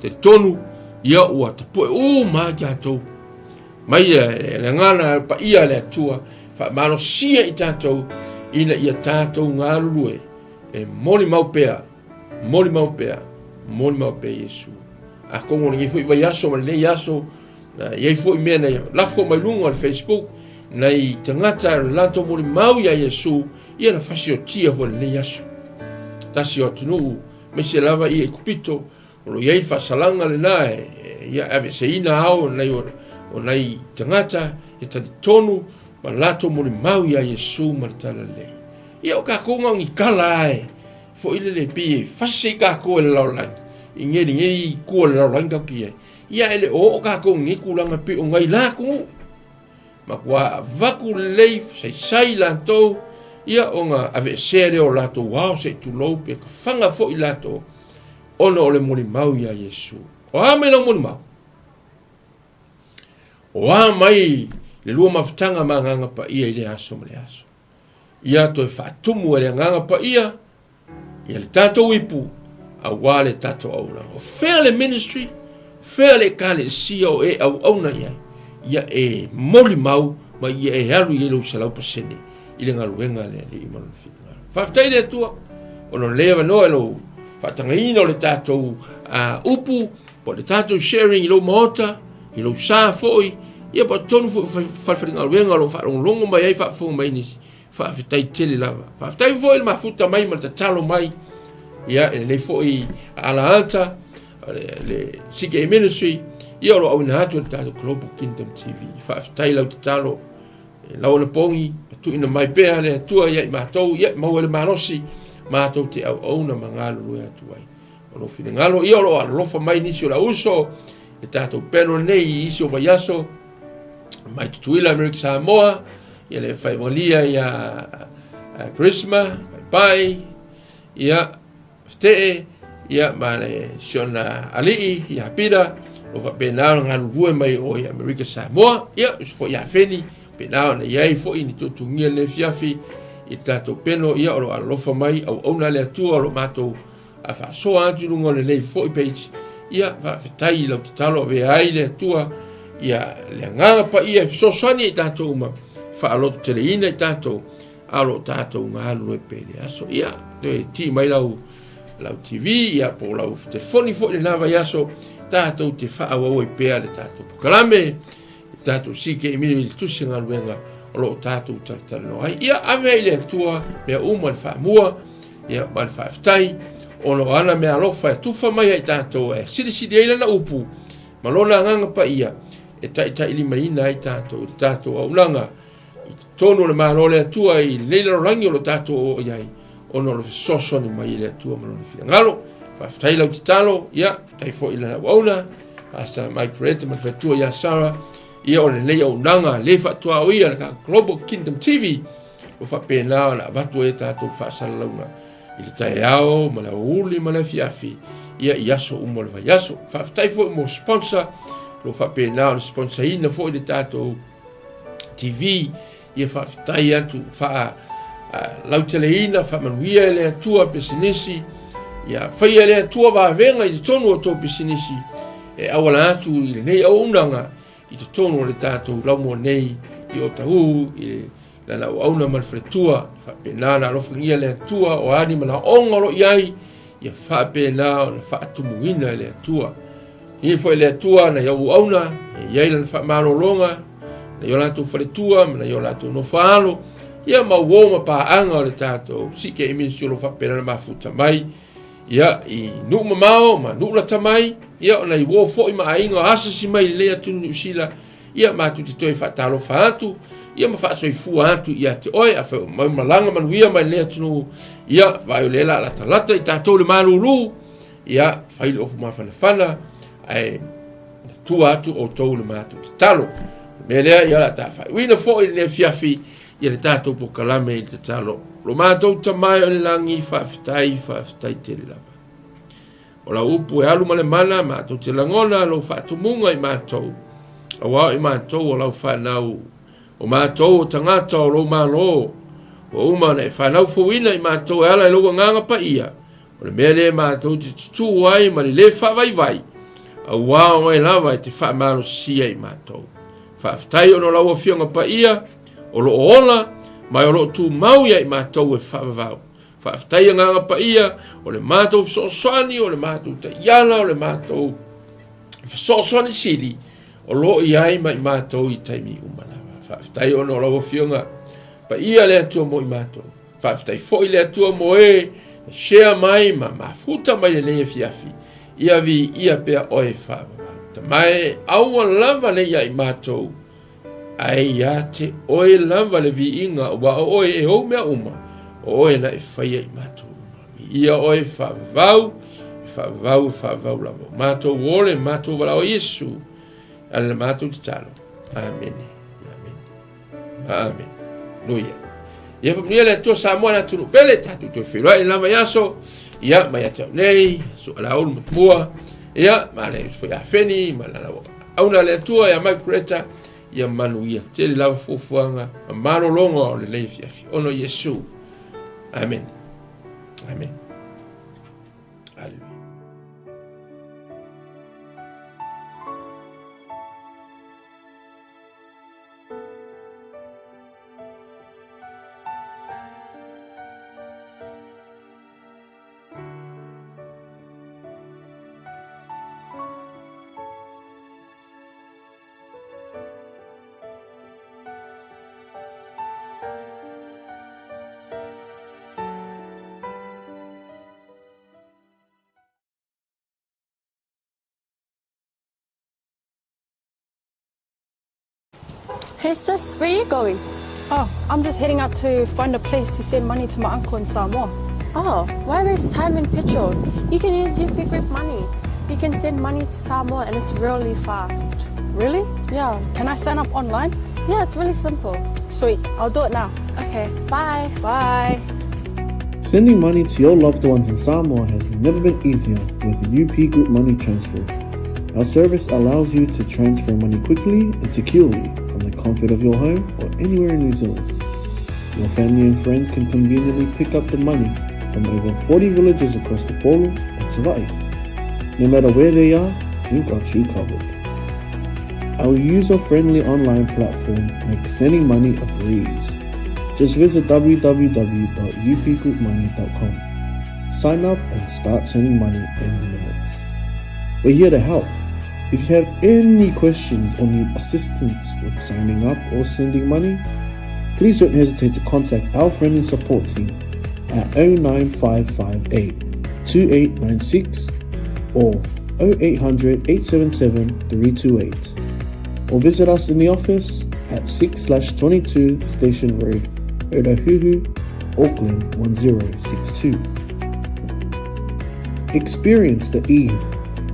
Talitonu, ia ua tapu'e uma lava tatou mai le agaga paia a le Atua, faamalosia i tatou ina ia tatou galulue e molimau pea, molimau pea, molimau pea Iesu. Atonu o lenei foi vaiaso ma lenei aso, na i ai foi mea na lafo mai luga o le Facebook, nai tagata e latou molimau ia Iesu, ia na fasiotia foi lenei aso. Tasi o atunuu, aemaise lava ia i Kupito, o lo o i ai le faasalaga lena e, ia aveeseina ao nai o, o nai tagata e talitonu ma latou molimau ia Iesu ma le Talalelei. Ia o tatou na o ni tala lava e foi lele pei e fasi ai tatou e le lalolagi i nei lenei itu o le lalolagi tatou te i ai. Ia e le o oo tatou i nei tulaga pei o nai la atunuu. Matua avatu lelei fasaisai latou ia ona aveesea lea o latou ao se i tulou pe tafaga foi latou ona o le molimau ia Iesu. O a mai lau molimau? O a mai le lua mafutaga ma Agaga Paia i lea aso ma lea aso? Ia toe faatumu e le Agaga Paia ia le tatou ipu aua le tatou auaunaga. O fea le ministry, fea le ekalesia o e auauna i ai, ia e molimau ma ia e alu i ai lou 100% i le galuega a le Alii ma lona finagalo. Faafetai i le Atua ona o lenei avanoa i lou faatagaina o le tatou upu po o le tatou sharing i lou maota, i lou sa foi, ia po o totonu foi o falefalegaluega o lo o faalogologo mai ai, faafofoga mai nisi. Faafetai tele lava. Faafetai foi le mafuta mai ma le tatalo mai ia i lenei foi alaata le, le CK Ministry ia o lo o auina atu e le tatou Global Kingdom TV. Faafetai lau tatalo e lau anapogi ma tuuina mai pea le Atua ia i matou ia maua le malosi matou te auauna ma galulue atu ai. O lou finagalo ia o lo o alolofa mai nisi o le auuso le tatou peno nei i isi o vaiaso mai Tutuila Amerika Samoa ia le faivalia ia Charisma Pai ia Fetee ia ma le siona alii ia Pita o faapena ona galulue mai o i Amerika Samoa ia usu foi ia Feni pena ona i ai foi ni tuatugia le afiafi i le tatou peno ia o lo o alolofa mai auauna le Atua o lo matou a faasoa atu i luga o lenei foi page ia faafetai i lau tatalo avea ai le Atua ia le agaga paia e fesoasoani i tatou uma faalototeleina i tatou a o lo o tatou galulue pea i le aso ia toe ti mai lau lau TV ia po o lau telefoni foi lena vaiaso tatou te faaauau ai pea le tatou polokalame le tatou CK Ministry le tusi galuega o lo o tatou talatalanoa ai ia ave ai i le Atua mea uma le faamua ia ma le faafetai ona o ana mea alofa e tufa mai ai tatou e silisili ai lana upu ma lona agaga paia e taitailimaina ai tatou i le tatou auaunaga i totonu o le Malo o le Atua i lenei lalolagi o lo tatou oo i ai ona o le fesoasoani mai e le Atua ma lona finagalo. Faafetai lau tatalo, ia, faafetai foi i lana auauna, Pastor Mike Peretta ma le faletua ia Sarah, ia o lenei auaunaga le faatuaoia le Global Kingdom TV, ua faapena ona avatu ai a tatou faasalalauga i le taeao ma le aoauli ma le afiafi ia i aso uma o le vaiaso. Faafetai foi mo sponsor, o lo o faapena ona sponsorina foi le tatou TV, ia faafetai atu faa lauteleina faamanuia e le Atua pisinisi, ia faia e le Atua vavega i totonu o tou pisinisi e auala atu i lenei auaunaga i totonu o le tatou laumua nei i Otahuhu i lana auauna ma le faletua, faapena ona alofagia le Atua o a ni manaoga o lo o i ai, ia faapena ona faatumuina e le Atua. Ia foi le Atua nai auauna, e i ai lana faamalologa, nai o latou faletua ma nai o latou nofoaalo, ia ma uo ma paaga o le tatou CKM Ministry o lo o faapena ona mafuta mai, ia i nuu mamao ma nuu lata mai, ia o nai uo foi ma aiga o asasi mai i lenei atunuu Niu Sila, ia matou te toe faatalofa atu, ia ma faasoifua atu ia te oe, afai o mau malaga manuia mai lenei atunuu, ia vaai o lea la latalata i tatou le malulu, ia fai le ofu mafanafana, ae tua atu outou i le matou tatalo. O le mea lea, ia o le a ta faaiuina foi lenei afiafi ia le tatou polokalame i le tatalo. Lo matou Tama e o i le lagi, faafetai, faafetai tele lava. O lau upu e alu ma le mana, matou te lagona lou faatumuga i matou, aua o i matou o lau fanau. O matou o tagata o lou Malo, ua uma ona e fanau fouina i matou e ala i lou Agaga Paia, o le mea lea e matou te tutū ai ma le lē faavaivai, auā o oe lava e te faamalosia i matou. Faafetai ona o lau Afioga Paia, o lo o ola, ma o lo o tumau ia i matou e faavavau. Faafetai Agaga Paia, o le matou fesoasoani, o le matou taiala, o le matou fesoasoani sili, o lo o i ai ma i matou i taimi uma lava. Faafetai ona o lau Afioga Paia le Atua mo i matou. Faafetai foi le Atua mo e na share mai ma mafuta mai lenei afiafi. Ia viia pea oe faavavau. Tama e, aua lava ne i a i matou, ae ia te oe lava le viiga, aua o oe e ou mea uma, o oe na e faia i matou uma. Viia oe faavavau, e faavavau, e faavavau lava. O matou ole, matou valaau Iesu, ala le matou tatalo. Amene. Amene. Amene. Aleluia. Ia faamanuia le Atua Samoa le atunuu pele, tatou toe feiloai i le lava i aso, ia, mai ia te au nei, aso Alaulu Matamua, ia, ma le uso foi ia Feni, ma le auauna a le Atua ia Mike Greta, ia manuia tele lava fuafuaga ma malologa o lenei afiafi. Ona o Iesu. Amene. Amene. Aleluia. Hey sis, where you going? Oh, I'm just heading out to find a place to send money to my uncle in Samoa. Oh, why waste time and petrol? You can use UP Group Money. You can send money to Samoa and it's really fast. Really? Yeah. Can I sign up online? Yeah, it's really simple. Sweet, I'll do it now. Okay, bye. Bye. Sending money to your loved ones in Samoa has never been easier with UP Group Money Transfer. Our service allows you to transfer money quickly and securely from the comfort of your home or anywhere in New Zealand. Your family and friends can conveniently pick up the money from over 40 villages across the Polo and Savai'i. No matter where they are, we've got you covered. Our user-friendly online platform makes sending money a breeze. Just visit www.upgroupmoney.com. Sign up and start sending money in minutes. We're here to help. If you have any questions or need assistance with signing up or sending money, please don't hesitate to contact our friendly support team at 09558 2896 or 0800 877 328 or visit us in the office at 6/22 Station Road, Otahuhu, Auckland 1062. Experience the ease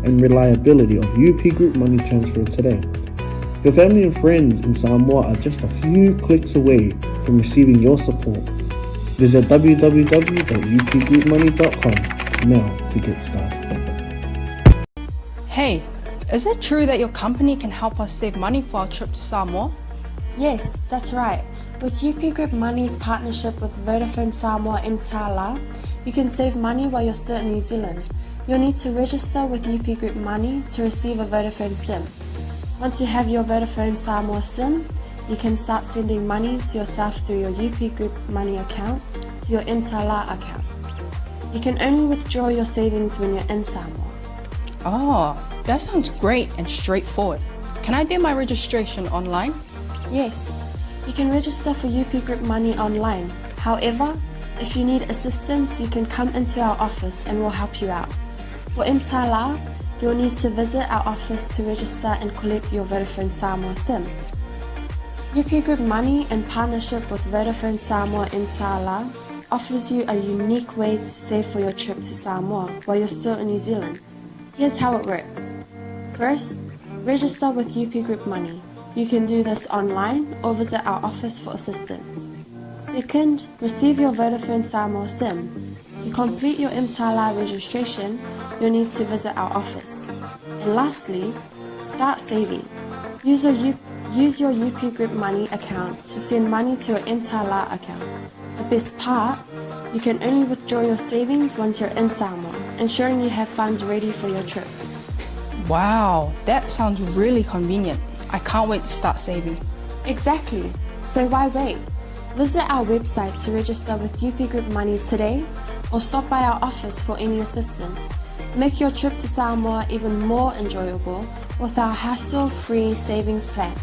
and reliability of UP Group Money Transfer today. Your family and friends in Samoa are just a few clicks away from receiving your support. Visit www.upgroupmoney.com now to get started. Hey, is it true that your company can help us save money for our trip to Samoa? Yes, that's right. With UP Group Money's partnership with Vodafone Samoa Mtala, you can save money while you're still in New Zealand. You'll need to register with UP Group Money to receive a Vodafone SIM. Once you have your Vodafone Samoa SIM, you can start sending money to yourself through your UP Group Money account to your Mtala account. You can only withdraw your savings when you're in Samoa. Oh, that sounds great and straightforward. Can I do my registration online? Yes, you can register for UP Group Money online. However, if you need assistance, you can come into our office and we'll help you out. For Mtala, you'll need to visit our office to register and collect your Vodafone Samoa SIM. UP Group Money, in partnership with Vodafone Samoa Mtala, offers you a unique way to save for your trip to Samoa while you're still in New Zealand. Here's how it works. First, register with UP Group Money. You can do this online or visit our office for assistance. Second, receive your Vodafone Samoa SIM. To complete your Mtala registration, you'll need to visit our office. And lastly, start saving. Use your Use your UP Group Money account to send money to your Mtala account. The best part? You can only withdraw your savings once you're in Samoa, ensuring you have funds ready for your trip. Wow, that sounds really convenient. I can't wait to start saving. Exactly. So why wait? Visit our website to register with UP Group Money today or stop by our office for any assistance. Make your trip to Samoa even more enjoyable with our hassle-free savings plan.